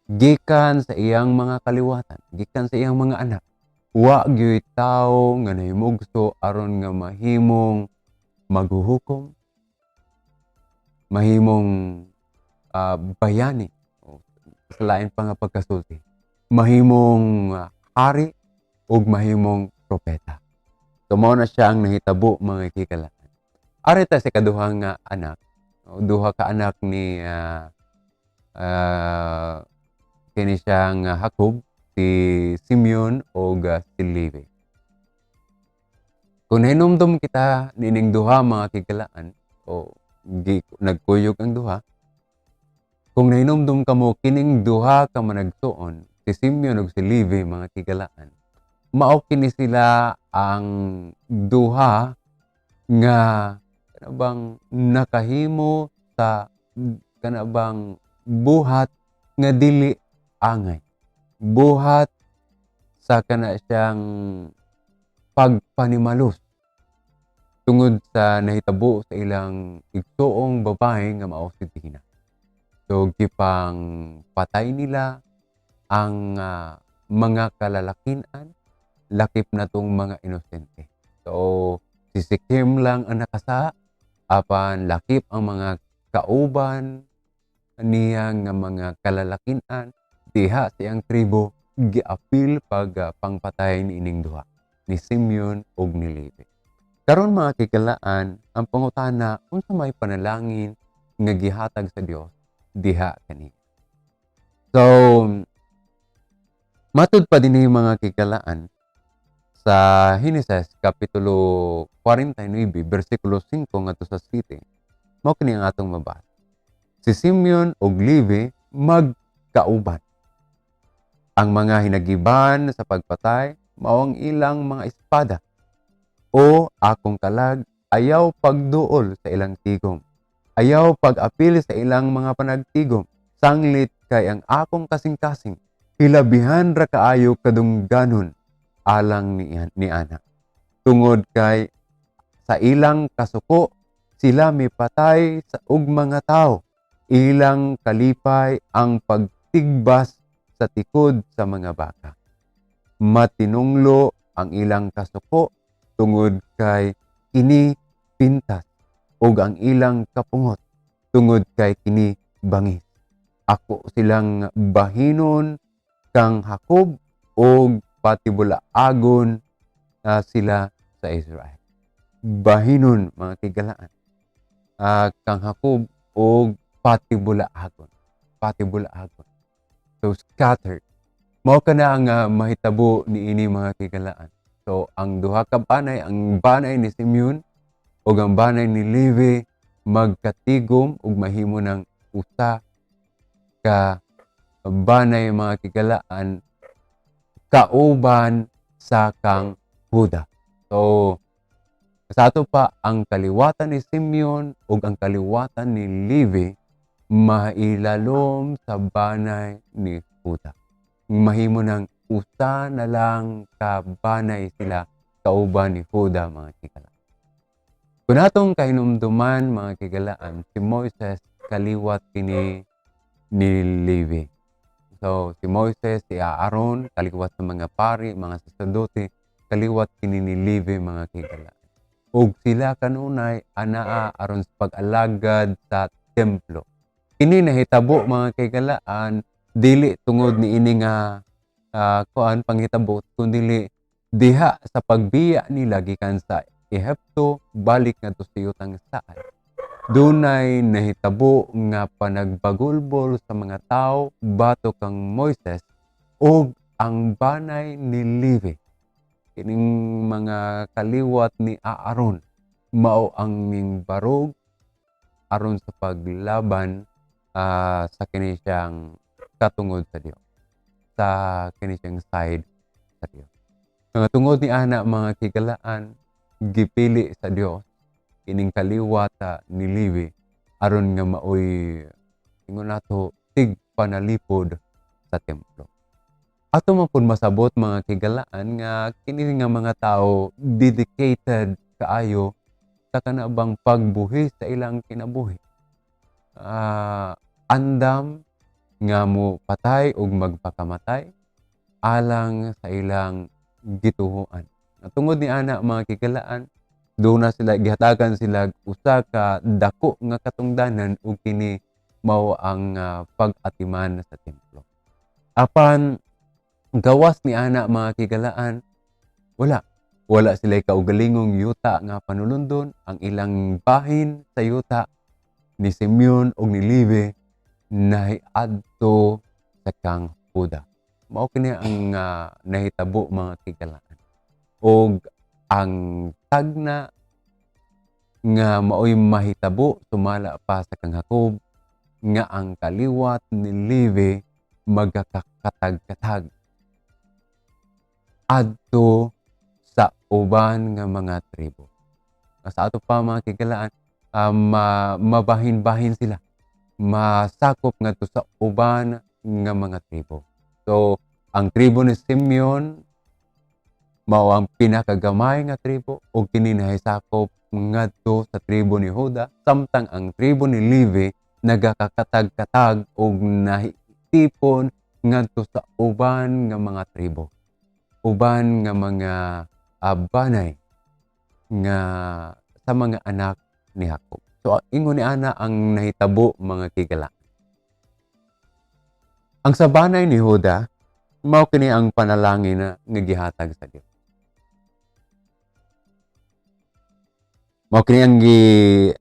gikan sa iyang mga kaliwatan, gikan sa iyang mga anak, wa gyuy tawo nga nahimugso aron nga mahimong maghuhukom, mahimong bayani, o sa lain pa nga pagkasulti, mahimong hari ug mahimong propeta. So mao na siya ang nahitabo, mga kigalaan. Ari ta sa kaduhang nga anak, o duha ka anak ni Kini siyang Jacob, si Simeon og si Levi. Kung nahinumdum kita nining duha, mga kigalaan, o nagkuyog ang duha, kung nahinumdum kamo kining duha ka managsuon, si Simeon ug si Levi, mga kigalaan, mao kini sila ang duha nga kana bang nakahimo sa kana bang buhat nga dili angay, buhat sa kana siyang pagpanimalos tungod sa nahitabo sa ilang igsuong babae nga mao si Dina. So gipang patay nila ang mga kalalakinan, lakip na tong mga inosente. So si Sikem lang ang nakasa, apan lakip ang mga kauban niya nga mga kalalakinan diha sa iyang tribo, giapil pag pangpatay ni ining duha, ni Simeon ug ni Levi. Karon, mga kigalaan, ang pangutana, unsa may panalangin nga gihatag sa Dios diha kani? So matud pa dinhi, mga kigalaan, sa Henesis kapitulo 49 bersikulo 5 ngadto sa 7, mao kini ang atong mabasa. Si Simeon ug Levi magkauban. Ang mga hinagiban sa pagpatay mao ang ilang mga espada. O akong kalag, ayaw pagduol sa ilang tigom. Ayaw pag-apil sa ilang mga panagtigom. Sanglit kay ang akong kasing-kasing, hilabihan ra kaayo kadungganon alang ni ana. Tungod kay sa ilang kasuko sila mipatay sa og mga tao. Ilang kalipay ang pagtigbas sa tikod sa mga baka. Matinunglo ang ilang kasuko tungod kay kini pintas ug ang ilang kapungot tungod kay kini bangis. Ako silang bahinon kang Jacob ug patibulaagon sila sa Israel. Bahinon, mga kigalaan, kang Jacob ug patibulaagon. Patibulaagon. So scattered. Mao kana ang mahitabo niini, mga kigalaan. So ang duha ka banay, ang banay ni Simeon ug ang banay ni Levi, magkatigom ug mahimo ng usa ka banay, mga kigalaan, kauban sa kang Juda. So sa ato pa, ang kaliwatan ni Simeon ug ang kaliwatan ni Levi mailalom sa banay ni Juda. Mahimo ng usa na lang ka banay sila kauban ni Juda, mga kigalaan. Kung atong kahinumduman, mga kigalaan, si Moises kaliwat kini ni Levi. So si Moises, si Aaron, kaliwat sa mga pari, mga saserdote, kaliwat kini ni Levi, mga kigalaan. Ug sila kanunay anaa aron sa pag-alagad sa templo. Kini nahitabo, mga kigalaan, dili tungod ni ini nga kuan panghitabo, kundi diha sa pagbiya nila gikan sa Ehipto balik ngadto sa yutang saad. Dunay nahitabo nga panagbagulbol sa mga tawo batok kang Moises ug ang banay ni Levi. Kining mga kaliwat ni Aaron mao ang mingbarog aron sa paglaban sa kini siyang katungod sa Dios. Sa kini siyang side sa Dios. Nga tungod ni ana, mga kigalaan, gipili sa Dios kining kaliwat ni Levi aron nga maoy, ingon nato, tig panalipod sa templo. Ato man pud masabot, mga kigalaan, nga kini nga mga tao dedicated kaayo sa kanabang pagbuhi sa ilang kinabuhi. Andam nga mo patay ug magpakamatay alang sa ilang gituhuan. Tungod ni ana, mga kigalaan, duna sila gihatagan sila usa ka dako nga katungdanan ug kini mao ang pag-atiman sa templo. Apan gawas ni ana, mga kigalaan, wala. Wala sila kaugalingong yuta nga panulundon. Ang ilang bahin sa yuta ni Simeon ug ni Levi Nahiadto sa kang Huda. Mao kini ang nahitabo, mga kigalaan. Og ang tagna nga maoy mahitabo sumala pa sa kang Jacob nga ang kaliwat ni Levi magkakatag-katag adto sa uban nga mga tribo. Sa ato pa, mga kigalaan, mabahin-bahin sila. Masakop ngadto sa uban nga mga tribo. So, ang tribo ni Simeon mao ang pinakagamay nga tribo ug kini nahisakop ngadto sa tribo ni Juda, samtang ang tribo ni Levi nagakakatag-katag ug nahitipon ngadto sa uban nga mga tribo, uban nga mga banay nga sa mga anak ni Jacob. So ingon ni ana ang nahitabo, mga kigala. Ang sa banay ni Juda, mao kini ang panalangin na nga gihatag sa Dios. Mao kini ang gi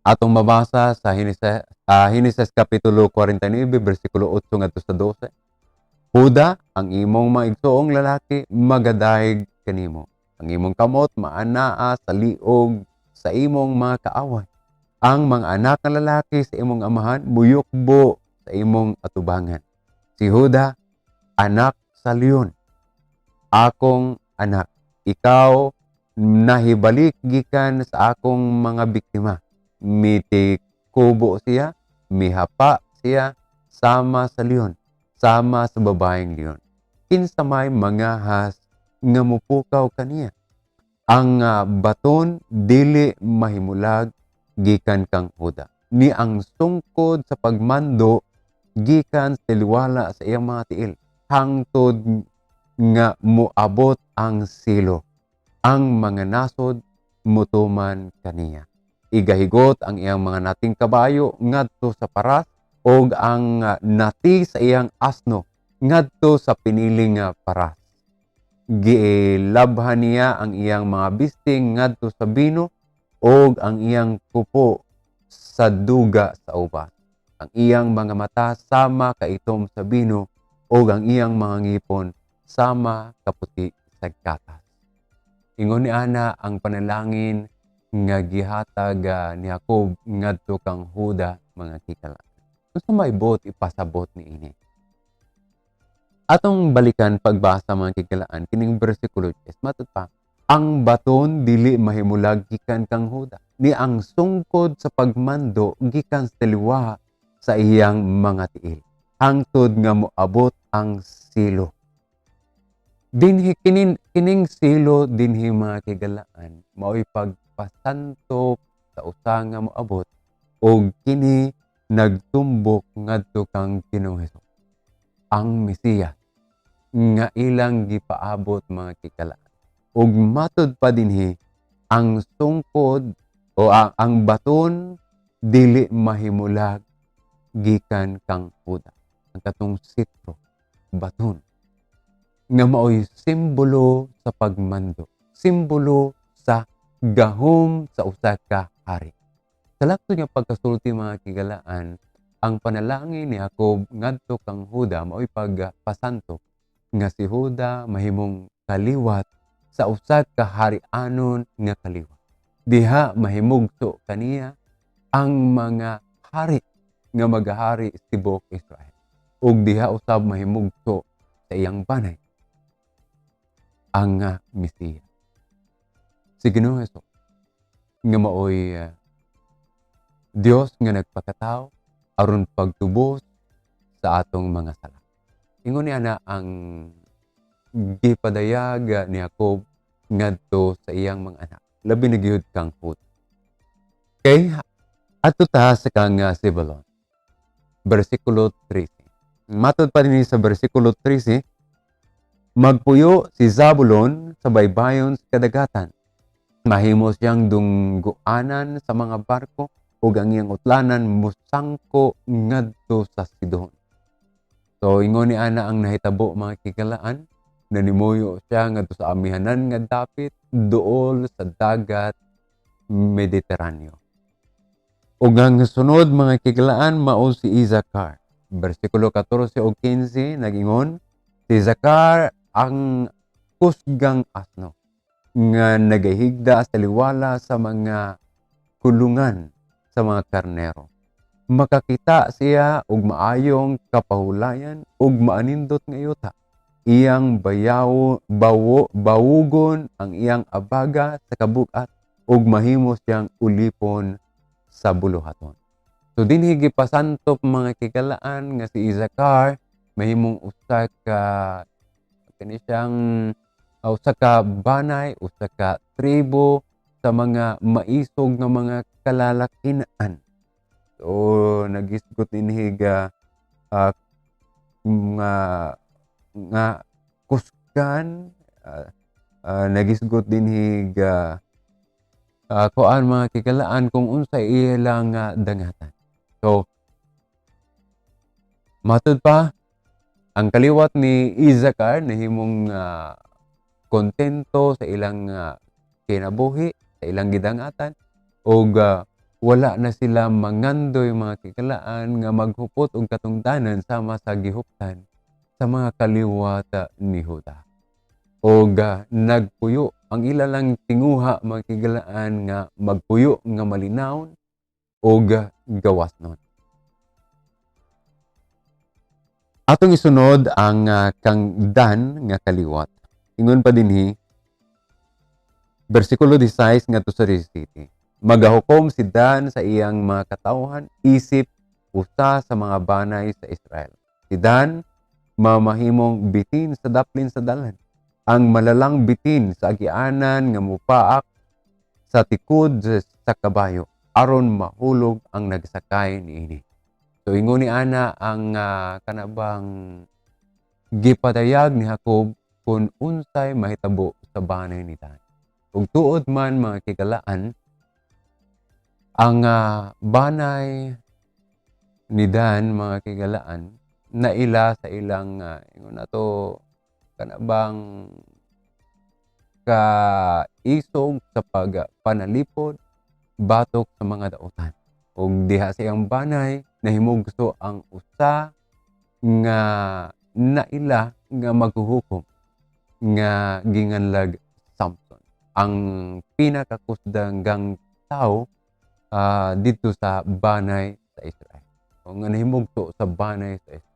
atong mabasa sa Henesis kapitulo 49 bersikulo 8 ngadto sa 12. Juda, ang imong mga igsoong lalaki magadayeg kanimo. Ang imong kamot maanaa sa liog sa imong mga kaaway. Ang mga anak nga lalaki sa imong amahan muyukbo sa imong atubangan. Si Juda, anak sa leon. Akong anak, ikaw nahibalik gikan sa akong mga biktima. Mitikubo siya, mihapa siya, sama sa leon, sama sa babaeng leon. Kinsa may mangahas nga mupukaw kaniya? Ang baton dili mahimulag gikan kang Huda. Ni ang sungkod sa pagmando gikan sa taliwala sa iyang mga tiil hangtod nga moabot ang Silo. Ang mga nasod mutuman kaniya. Igahigot ang iyang mga nating kabayo ngadto sa paras og ang nati sa iyang asno ngadto sa piniling nga paras. Gilabhan niya ang iyang mga bisting ngadto sa bino og ang iyang kupo sa duga sa ubas. Ang iyang mga mata sama kaitom sa bino og ang iyang mga ngipon sama kaputi sa gatas. Ingon ni ana ang panalangin nga gihatag ni Jacob ngadto kang Huda, mga kikala. Unsa may buot ipasabot ni ini? Atong balikan pagbasa, mga kikalaan, kining bersikulo 10. Matud pa, ang baton dili mahimulag gikan kang Huda, ni ang sungkod sa pagmando gikan sa taliwa sa iyang mga tiil hangtod nga moabot ang Silo. Dinhi kining Silo dinhi, mga kigalaan, maoy pagpasanto sa usa nga moabot og kini nagtumbok ngadto kang Ginoong Hesus, ang Mesiyas nga ilang gipaabot, mga kikalaan. Ug matud pa dinhi, ang sungkod o ang baton dili mahimulag gikan kang Huda. Ang katong sitro, baton, nga maoy simbolo sa pagmando, simbolo sa gahom sa usa ka hari. Sa laktod nga pagkasulti, mga kigalaan, ang panalangin ni Jacob ngadto kang Huda maoy pagpasanto nga si Huda mahimong kaliwat sa usa ka harianon nga kaliwat. Diha mahimugso kaniya ang mga hari nga magahari sa tibuok Israel. Ug diha usab mahimugso sa iyang banay ang Mesiya. Si Ginoong Hesus nga maoy Dios nga nagpakatao aron pagtubos sa atong mga sala. Ingon ni ana ang gipadayag ni Jacob ngadto sa iyang mga anak. Labi na gyud kang Juda. Okay, adto ta sa kang Zebulon. Bersikulo 13. Matod pa din sa bersikulo 13, magpuyo si Zabulon sa baybayon sa kadagatan. Mahimo siyang dungguanan sa mga barko ug ang iyang utlanan musangko ngadto sa Sidon. So ingon ni ana ang nahitabo, mga kikalaan, nanimuyo siya ngadto sa amihanan nga dapit duol sa dagat Mediteraneo. Ug ang sunod, mga kikalaan, mao si Isakar. Bersikulo 14 ug 15 nagingon, si Isakar ang kusgang asno nga nagahigda sa liwala sa mga kulungan sa mga karnero. Makakita siya og maayong kapahulayan ug maanindot nga yuta. Iyang bayaw bawo bawugon ang iyang abaga sa kabugat ug mahimo siyang ulipon sa buluhaton. So dinhi gipasantop, mga kikalaan, nga si Isakar mahimong usa ka kani siyang usa ka banay, usa ka tribo sa mga maisog nga mga kalalakinan. So nagisgot dinhi ga nga nga kusgan, nagisgot dinhi ga kuan, mga kikalaan, kung unsa ilang dangatan. So matud pa, ang kaliwat ni Isakar nahimong kontento sa ilang kinabuhi, sa ilang gidangatan ug wala na sila mangandoy, mga kikalaan, nga maghupot og katungdanan sama sa gihuptan sa mga kaliwat ni Juda. Og nagpuyo ang ila lang tinguha, mga kikalaan, nga magpuyo nga malinawon og gawas nun. Atong isunod ang kang Dan nga kaliwat. Ingon pa dinhi, bersikulo 16 ngadto sa 17. Magahukom si Dan sa iyang mga katawhan isip usa sa mga banay sa Israel. Si Dan mamahimong bitin sa daplin sa dalan. Ang malalang bitin sa agianan nga mupaak sa tikod sa kabayo aron mahulog ang nagsakay niini. So ingon ni ana ang kanabang gipadayag ni Jacob kung unsay mahitabo sa banay ni Dan. Ug tuod man, mga kikalaan, ang banay ni Dan, mga kikalaan, naila sa ilang ingon nato kanabang kaisog sa pagpanalipod batok sa mga dautan. Ug diha sa iyang banay nahimugso ang usa nga naila nga maghuhukom nga ginganlag Samson, ang pinakakusdanggang tao didto sa banay sa Israel o nga nahimugso sa banay sa Israel.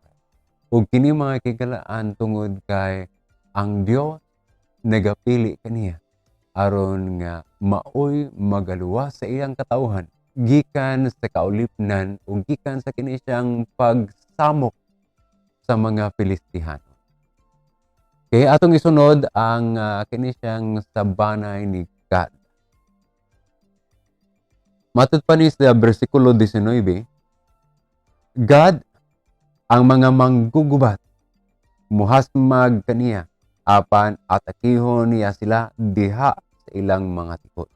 Ug kini, mga kikalaan, tungod kay ang Dios nagapili kaniya aron nga maoy magaluwas sa iyang katawhan gikan sa kaulipnan o gikan sa kini siyang pagsamok sa mga Filistihano. Kaya atong isunod ang kini siyang sa banay ni Gad. Matud pa ni sa bersikulo 19, Gad, ang mga manggugubat muhasmag kaniya, apan atakihon niya sila diha sa ilang mga tikod.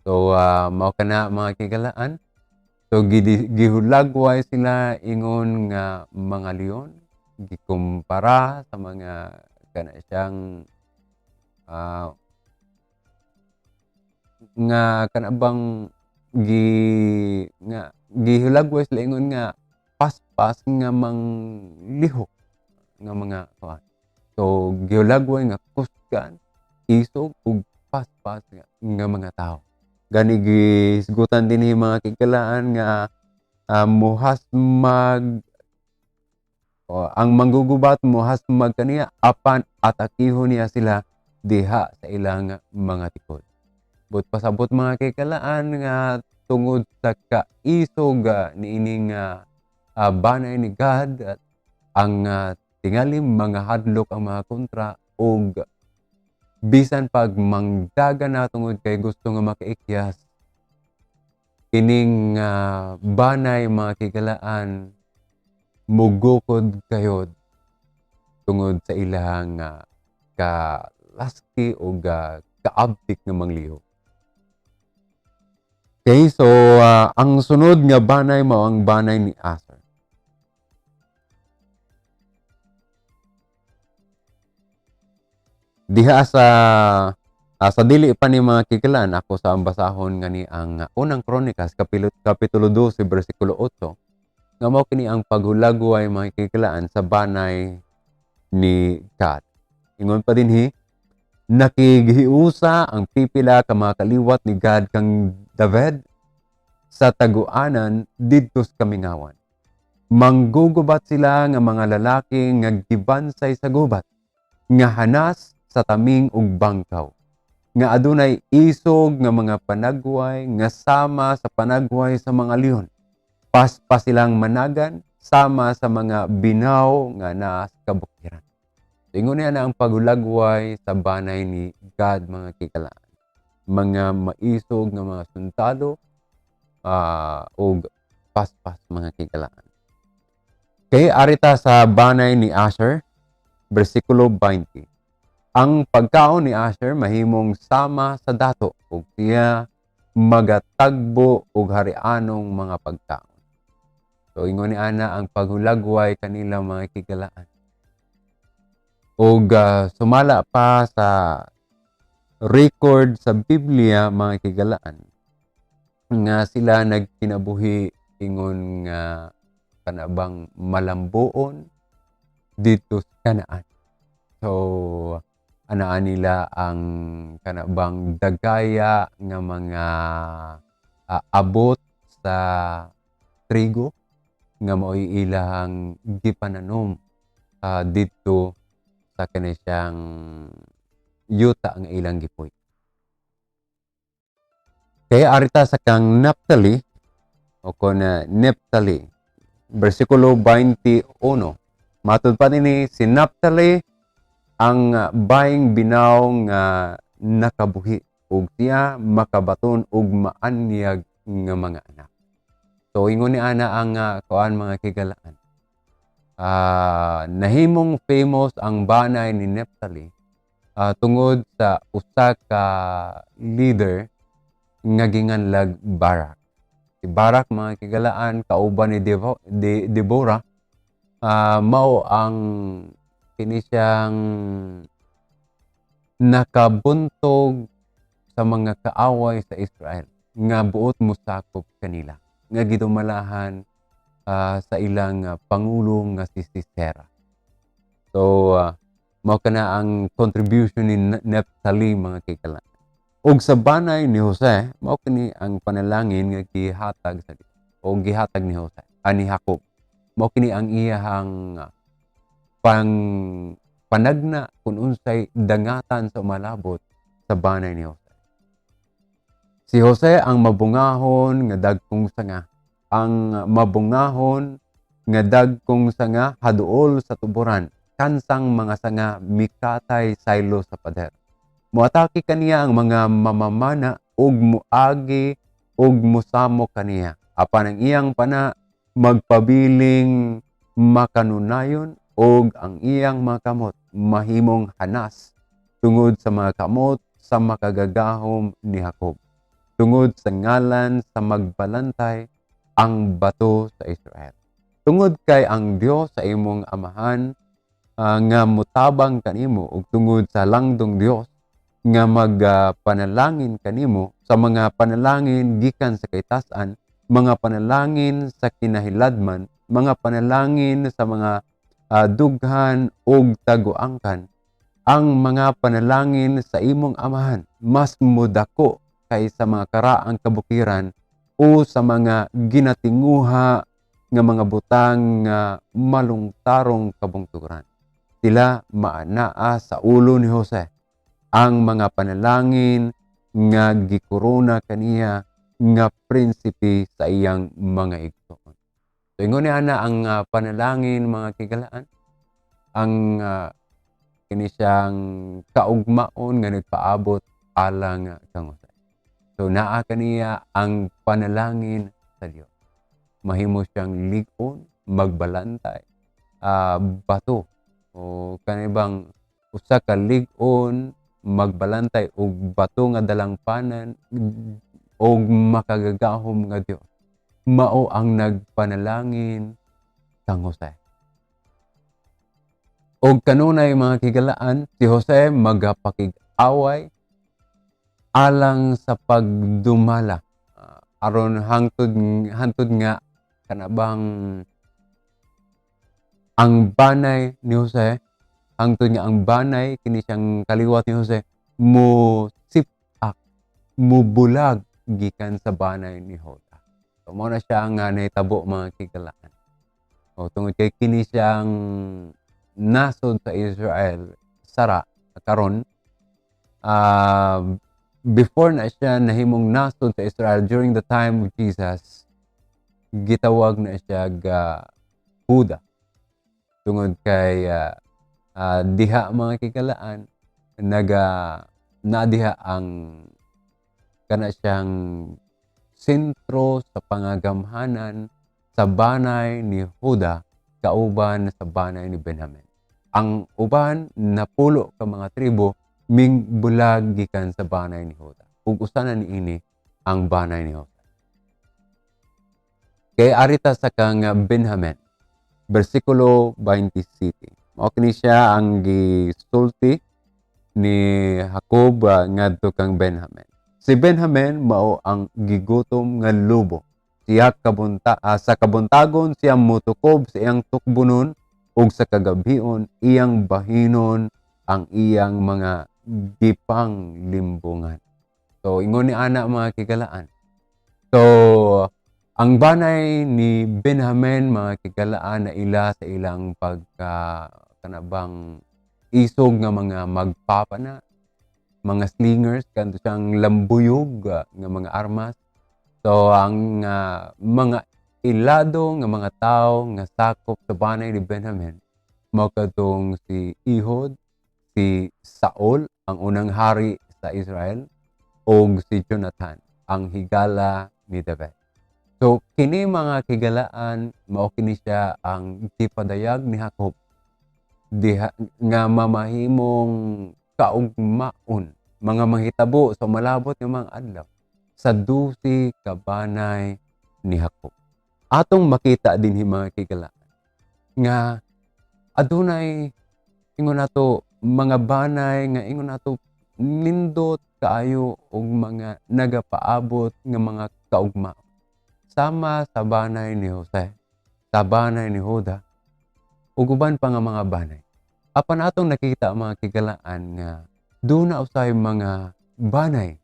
So mao kana, mga kikalaan. So gihulagway sila ingon nga mga leon, gikumpara sa mga kana siyang nga kanabang gi nga gihulagway sila ingon nga paspas nga manglihok nga mga kuan. So gihulagway nga kusgan, isog ug paspas nga mga tao. Gani gisgutan dinhi, mga kikalaan, nga muhasmag o, ang manggugubat muhasmag kaniya, apan atakihon niya sila diha sa ilang mga tikod. But pasabot, mga kikalaan, nga tungod sa kaisog niining banay ni Gad at ang tingali mga hadlok ang mga kontra og bisan pag mangdaga na tungod kay gusto nga makaikyas kining banay, mga kikalaan, mugukod kayod tungod sa ilang kalaski o kaabtik nga manglihok. Okay, so ang sunod nga banay mao ang banay ni Aser. Diha sa dili pa ni, mga kikalaan, ako sa ang basahon nga ni ang Unang Kronikas kapitulo 12 bersikulo 8. Nga mao kini ang paghulagway, mga kahigalaan, sa banay ni Gad. Ingon pa dinhi, nakighiusa ang pipila ka mga kaliwat ni Gad kang David sa taguanan didto sa kamingawan. Manggugubat sila nga mga lalaki nga gibansay sa gubat, nga hanas sa taming ug bangkaw, nga adunay isog nga mga panagway nga sama sa panagway sa mga leon. Paspas silang managan sama sa mga binaw nga naa sa kabukiran. So, ingon niya na ang paghulagway sa banay ni Gad, mga kahigalaan. Mga maisog nga mga sundalo ug paspas, mga kahigalaan. Kay arita sa banay ni Asher, versikulo 20. Ang pagkaon ni Asher mahimong sama sa dato ug siya magatagbo og harianong mga pagkaon. So ingon ni ana ang paghulagway kanila, mga kahigalaan. Og sumala pa sa record sa Biblia, mga kahigalaan, nga sila nagkinabuhi ingon nga kanabang malambuon dito sa Kanaan. So anaa nila ang kanabang dagaya nga mga abot sa trigo nga mao'y ilahang gipananom didto sa kani siyang yuta nga ilang gipuy. Kaya arita sa kang Naphtali o kon Neptali, versikulo 21. Matud pa nini, si Naphtali ang baing binaw nga nakabuhi ug siya makabaton og maanyag nga mga anak. So ingon ni ana ang kuan, mga kahigalaan. Nahimong famous ang banay ni Neptali tungod sa usa ka leader nga ginganlag Barak. Si Barak, mga kahigalaan, kauban ni Deborah, mao ang kini siyang nakabuntog sa mga kaaway sa Israel nga buot mosakop kanila nga gidumalahan sa ilang pangulo nga si Sisera. So mao kana ang contribution ni Neptali, mga kahigalaan. Ug sa banay ni Jose, mao kini ang panalangin nga gihatag sa Dios o gihatag ni Jose, ani Jacob. Mao kini ang iyahang pang panagna kung unsay dangatan sa umalabot sa banay ni Jose. Si Jose ang mabungahon nga dagkong sanga. Ang mabungahon nga dagkong sanga haduol sa tuburan. Kansang mga sanga mikatay saylo sa pader. Muatake kaniya ang mga mamamana ug muagi ug musamo kaniya. Apan ang iyang pana magpabiling makanunayon ug ang iyang mga kamot mahimong hanas tungod sa mga kamot sa makagagahom ni Jacob. Tungod sa ngalan sa magbalantay, ang bato sa Israel. Tungod kay ang Dios sa imong amahan nga mutabang kanimo ug tungod sa langdong Dios nga magpanalangin kanimo sa mga panalangin gikan sa kaytas-an, mga panalangin sa kinahiladman, mga panalangin sa mga dughan ug taguangkan. Ang mga panalangin sa imong amahan mas mudako kaysa mga karaang kabukiran o sa mga ginatinguha nga mga butang nga malungtarong kabungturan. Sila maanaa sa ulo ni Jose ang mga panalangin nga gikorona kaniya nga prinsipe sa iyang mga igsoon. So ingon ni ana ang panalangin, mga kahigalaan, ang kini siyang kaugmaon nga nagpaabot alang kang Jose. So naa kaniya ang panalangin sa Dios. Mahimo siyang lig-on, magbalantay, bato o kanibang usa ka lig-on, magbalantay og bato nga dalangpanan og makagagahom nga Dios. Mao ang nagpanalangin kang Jose. Og kanunay, mga kahigalaan, si Jose magapakig-away alang sa pagdumala aron hangtod hantod nga kanabang Ang banay ni Jose, hangtod nga ang banay kini siyang kaliwat ni Jose mo sipak, mo bulag gikan sa banay ni Juda. So mao na siya nga nahitabo, mga kigalaan. O tungod kay kini siyang nasod sa Israel sara karon, before na siya nahimong nasod sa Israel during the time of Jesus, gitawag na siya ga Huda tungod kay diha, mga kigalaan, naga na diha ang kana siyang sentro sa pangagamhanan sa banay ni Huda kauban sa banay ni Benjamin. Ang uban napulo ka mga tribo ming bulag gikan sa banay ni Huda. Ug usa na niini ang banay ni Jose. Kay arita sa kang Benjamin, versikulo 27. Mao kini siya ang gisulti ni Jacob ngadto kang Benjamin. Si Benjamin mao ang gigutom nga lobo. Siya sa kabuntagon siya mutukob sa iyang tukbunon ug sa kagabhion iyang bahinon ang iyang mga gipang limbungan. So ingon ni ana, mga kigalaan. So ang banay ni Benjamin, mga kigalaan, na ila sa ilang pagka kanabang isog nga mga magpapana, mga slingers, kanto siyang lambuyog nga mga armas. So ang mga ilado nga mga tao nga sakop sa banay ni Benjamin mao kadtong si Ehud, si Saul, ang unang hari sa Israel, ug si Jonathan, ang higala ni David. So kini, mga kigalaan, mao kini siya ang gipadayag ni Jacob diha nga mamahimong kaugmaon, mga mahitabo sa malabot nga mga adlaw sa 12 ka banay ni Jacob. Atong makita dinhi, mga kigalaan, nga adunay ingon nato mga banay nga ingon nato nindot kaayo og mga nagapaabot nga mga kaugma sama sa banay ni Jose, sa banay ni Juda, ug uban pa nga mga banay. Apan atong nakita, mga kigalaan, nga duna usay mga banay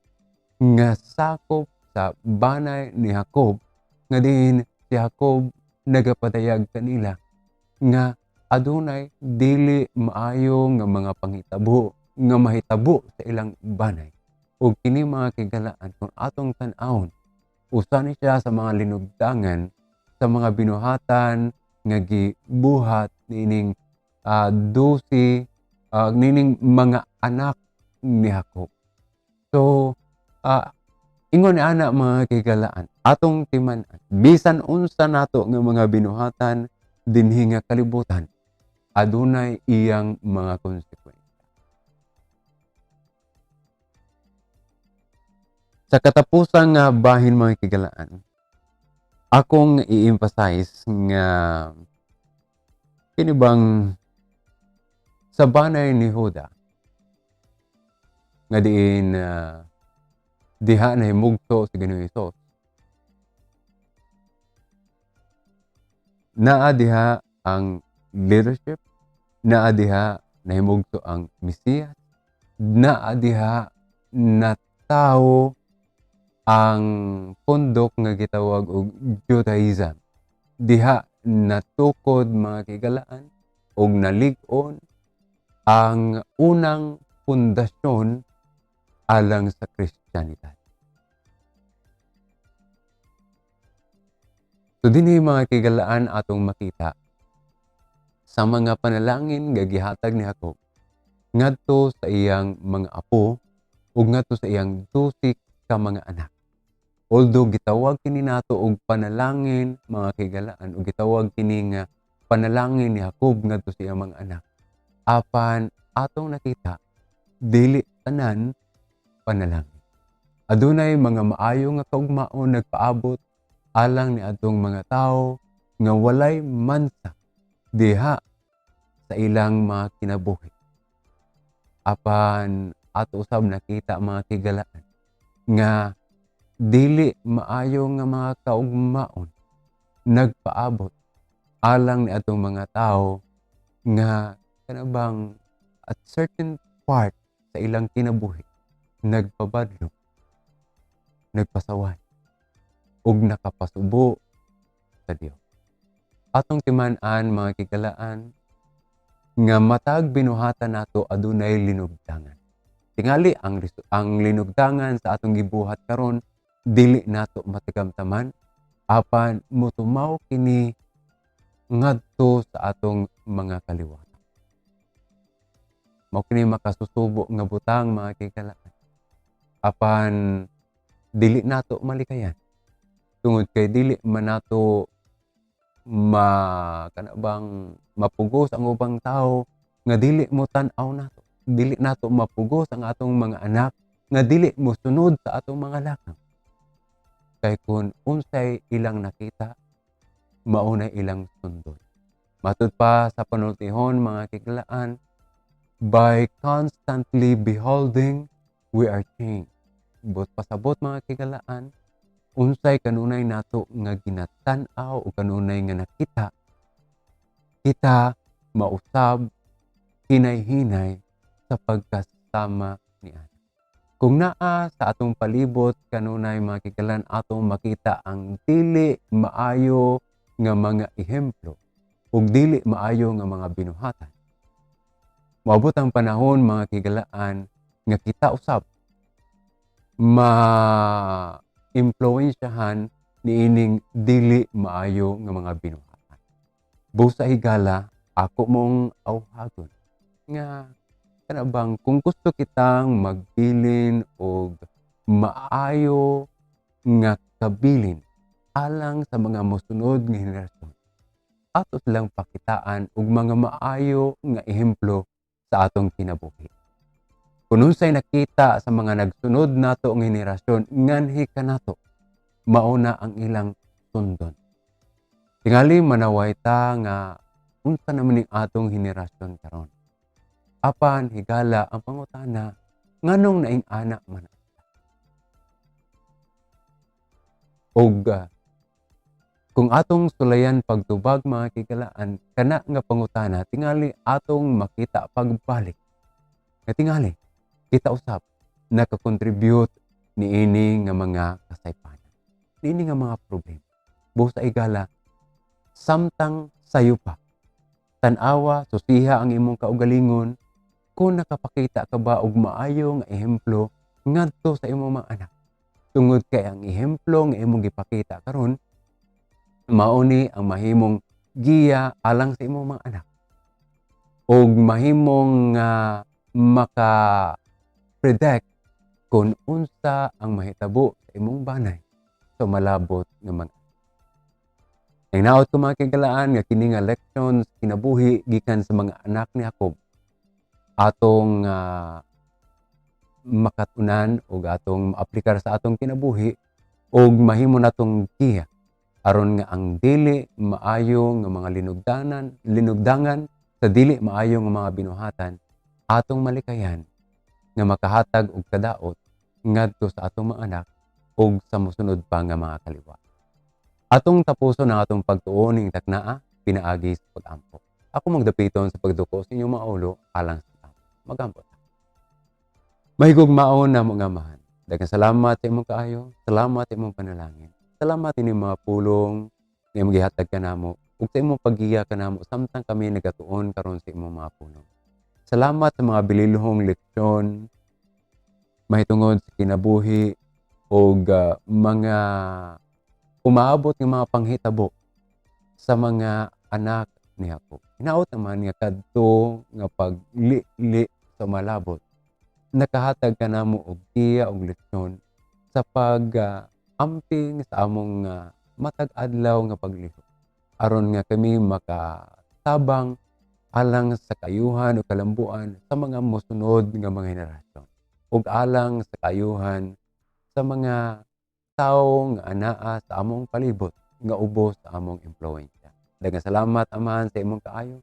nga sakop sa banay ni Jacob nga diin si Jacob nagapadayag kanila nga adunay dili maayo nga mga panghitabo nga mahitabo sa ilang banay. Ug kini, mga kigalaan, kung atong tan-awon, usa ni siya sa mga linugdangan sa mga binuhatan nga gibuhat nining 12 nining mga anak ni Jacob. So ingon ni ana, mga kigalaan, atong timan-an, bisan unsa nato nga mga binuhatan dinhi nga kalibutan, adunay iyang mga konsekwensya. Sa katapusang nga bahin, mga kigalaan, akong i-emphasize nga kini bang sa banay ni Huda nga diin diha na himugso si Ginoong Hesus. Naa diha ang leadership, naa diha nahimugso ang Mesiyas, naa diha natawo ang pundok nga gitawag og Judaism. Diha natukod, mga kigalaan, og nalig-on ang unang pundasyon alang sa Kristiyanidad. So dinhi, mga kigalaan, atong makita sa mga panalangin nga gihatag ni Jacob ngadto sa iyang mga apo ug ngadto sa iyang 12 ka mga anak. Although gitawag kini nato og panalangin, mga kigalaan, ug gitawag kini nga panalangin ni Jacob ngadto sa iyang mga anak, apan atong nakita, dili tanan panalangin. Adunay mga maayo nga kaugmaon nagpaabot alang ni atong mga tawo nga walay mansa diha sa ilang mga kinabuhi. Apan ato usab nakita, mga kigalaan, nga dili maayo nga mga kaugmaon nagpaabot alang ni atong mga tawo Nga kana bang at certain part sa ilang kinabuhi nagpabadlong, nagpasaway, ug nakapasubo sa Dios. Atong timan-an, mga higala, nga matag binuhatan nato adunay linugdangan. Tingali ang linugdangan sa atong gibuhat karon dili nato matagamtaman, apan motumaw kini ngadto sa atong mga kaliwat. Mao kini makasusubo nga butang, mga higala. Apan dili nato malikayan tungod kay dili man nato ma kana bang mapugos ang ubang tawo nga dili mo tan-aw nato. Dili nato mapugos ang atong mga anak nga dili mo sunod sa atong mga lakang. Kay kung unsay ilang nakita, mao na ilang sundon. Matud pa sa panultihon, mga higala, by constantly beholding, we are changed. Buot pasabot, mga higala, unsay kanunay nato nga ginatan-aw o kanunay nga nakita, kita mausab hinay-hinay sa pagkasama ni ana. Kung naa sa atong palibot kanunay, mga higala, atong makita ang dili maayo nga mga ehemplo ug dili maayo nga mga binuhatan, moabot ang panahon, mga higala, nga kita usab ma impluwensyahan niining dili maayo nga mga binuhatan. Busa, higala, ako mong awhagon nga kana bang kung gusto kitang magbilin og maayo nga kabilin alang sa mga mosunod nga henerasyon, ato silang pakitaan og mga maayo nga ehemplo sa atong kinabuhi. Kung unsay nakita sa mga nagsunod nato nga henerasyon nganhi kanato, mao na ang ilang sundon. Tingali manaway ta nga unsa naman ning atong henerasyon karon. Apan, higala, ang pangutana, nganong naing ana man na? Og kung atong sulayan pagtubag, mga higala, kana nga pangutana, tingali atong makita pagbalik nga tingali kita usab nakakontribute niini nga mga kasaypanan, niini nga mga problema. Busa, higala, samtang sayo pa, tan-awa, susiha ang imong kaugalingon kung nakapakita ka ba og maayo nga ehemplo ngadto sa imong mga anak, tungod kay ang ehemplo nga imong gipakita karon, mao ni ang mahimong giya alang sa imong mga anak ug mahimong maka predict kung unsa ang mahitabo sa imong banay sa malabot nga mga. Hinaot ko, mga higala, nga kini nga leksyon sa kinabuhi gikan sa mga anak ni Jacob atong makatunan ug atong maaplikar sa atong kinabuhi ug mahimo natong giya aron nga ang dili maayo nga mga linugdangan sa dili maayo nga mga binuhatan atong malikayan nga makahatag og kadaot ngadto sa atong mga anak ug sa mosunod pa nga mga kaliwat. Atong tapuson ang atong pagtuon ning taknaa pinaagi sa pag-ampo. Ako magdapiton sa pagduko sa inyong mga ulo alang sa pag-ampo. Magampo ta. Mahigugmaon namo nga Amahan, daghang salamat sa imong kaayo, salamat sa imong panalangin. Salamat ini mga pulong nga imong gihatag kanamo ug sa imong paggiya kanamo samtang kami nagatuon karon sa imong mga pulong. Salamat sa mga bililhong leksyon mahitungod sa kinabuhi ug mga umaabot nga mga panghitabo sa mga anak ni Jacob. Hinaot, Amahan, nga kadto nga pagli-li sa malabot, nakahatag kanamo og giya og leksyon sa pag amping sa among matag adlaw nga paglihok aron nga kami makatabang alang sa kaayuhan o kalambuan sa mga mosunod nga mga henerasyon ug alang sa kaayuhan sa mga tawo nga anaa sa among palibot nga ubos sa among impluwensya. Daghang salamat, Amahan, sa imong kaayo.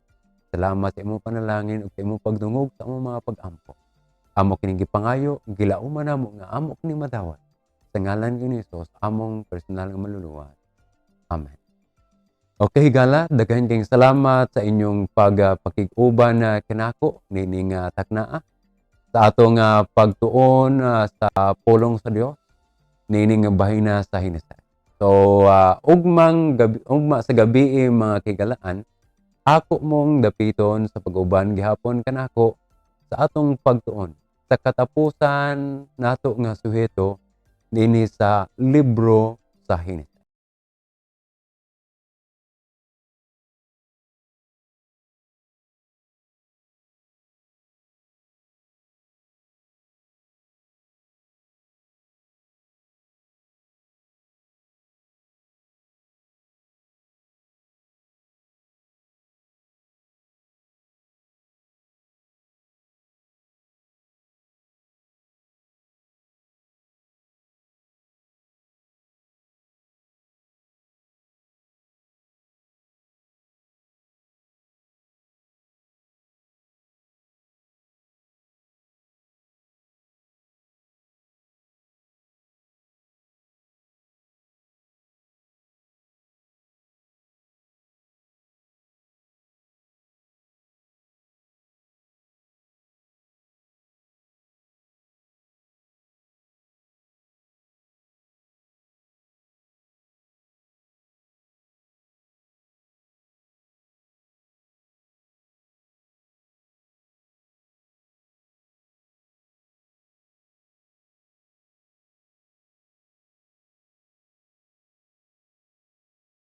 Salamat sa imong panalangin ug sa imong pagdungog sa among mga pag-ampo. Amo kining gipangayo, gilauman namo nga amo kini madawat. Sa ngalan ni Jesus, among personal nga maluluwas. Amen. Okay, higala, daghan kayong salamat sa inyong pagpakig-uban na kanako nining taknaa sa atong pagtuon sa pulong sa Dios nining bahina sa Heneses. So ugmang gabi, ugma sa gabi, mga kahigalaan, ako mong dapiton sa pag-uban gihapon kanako sa atong pagtuon sa katapusan nato nga suheto dinhi sa libro sa Henesis.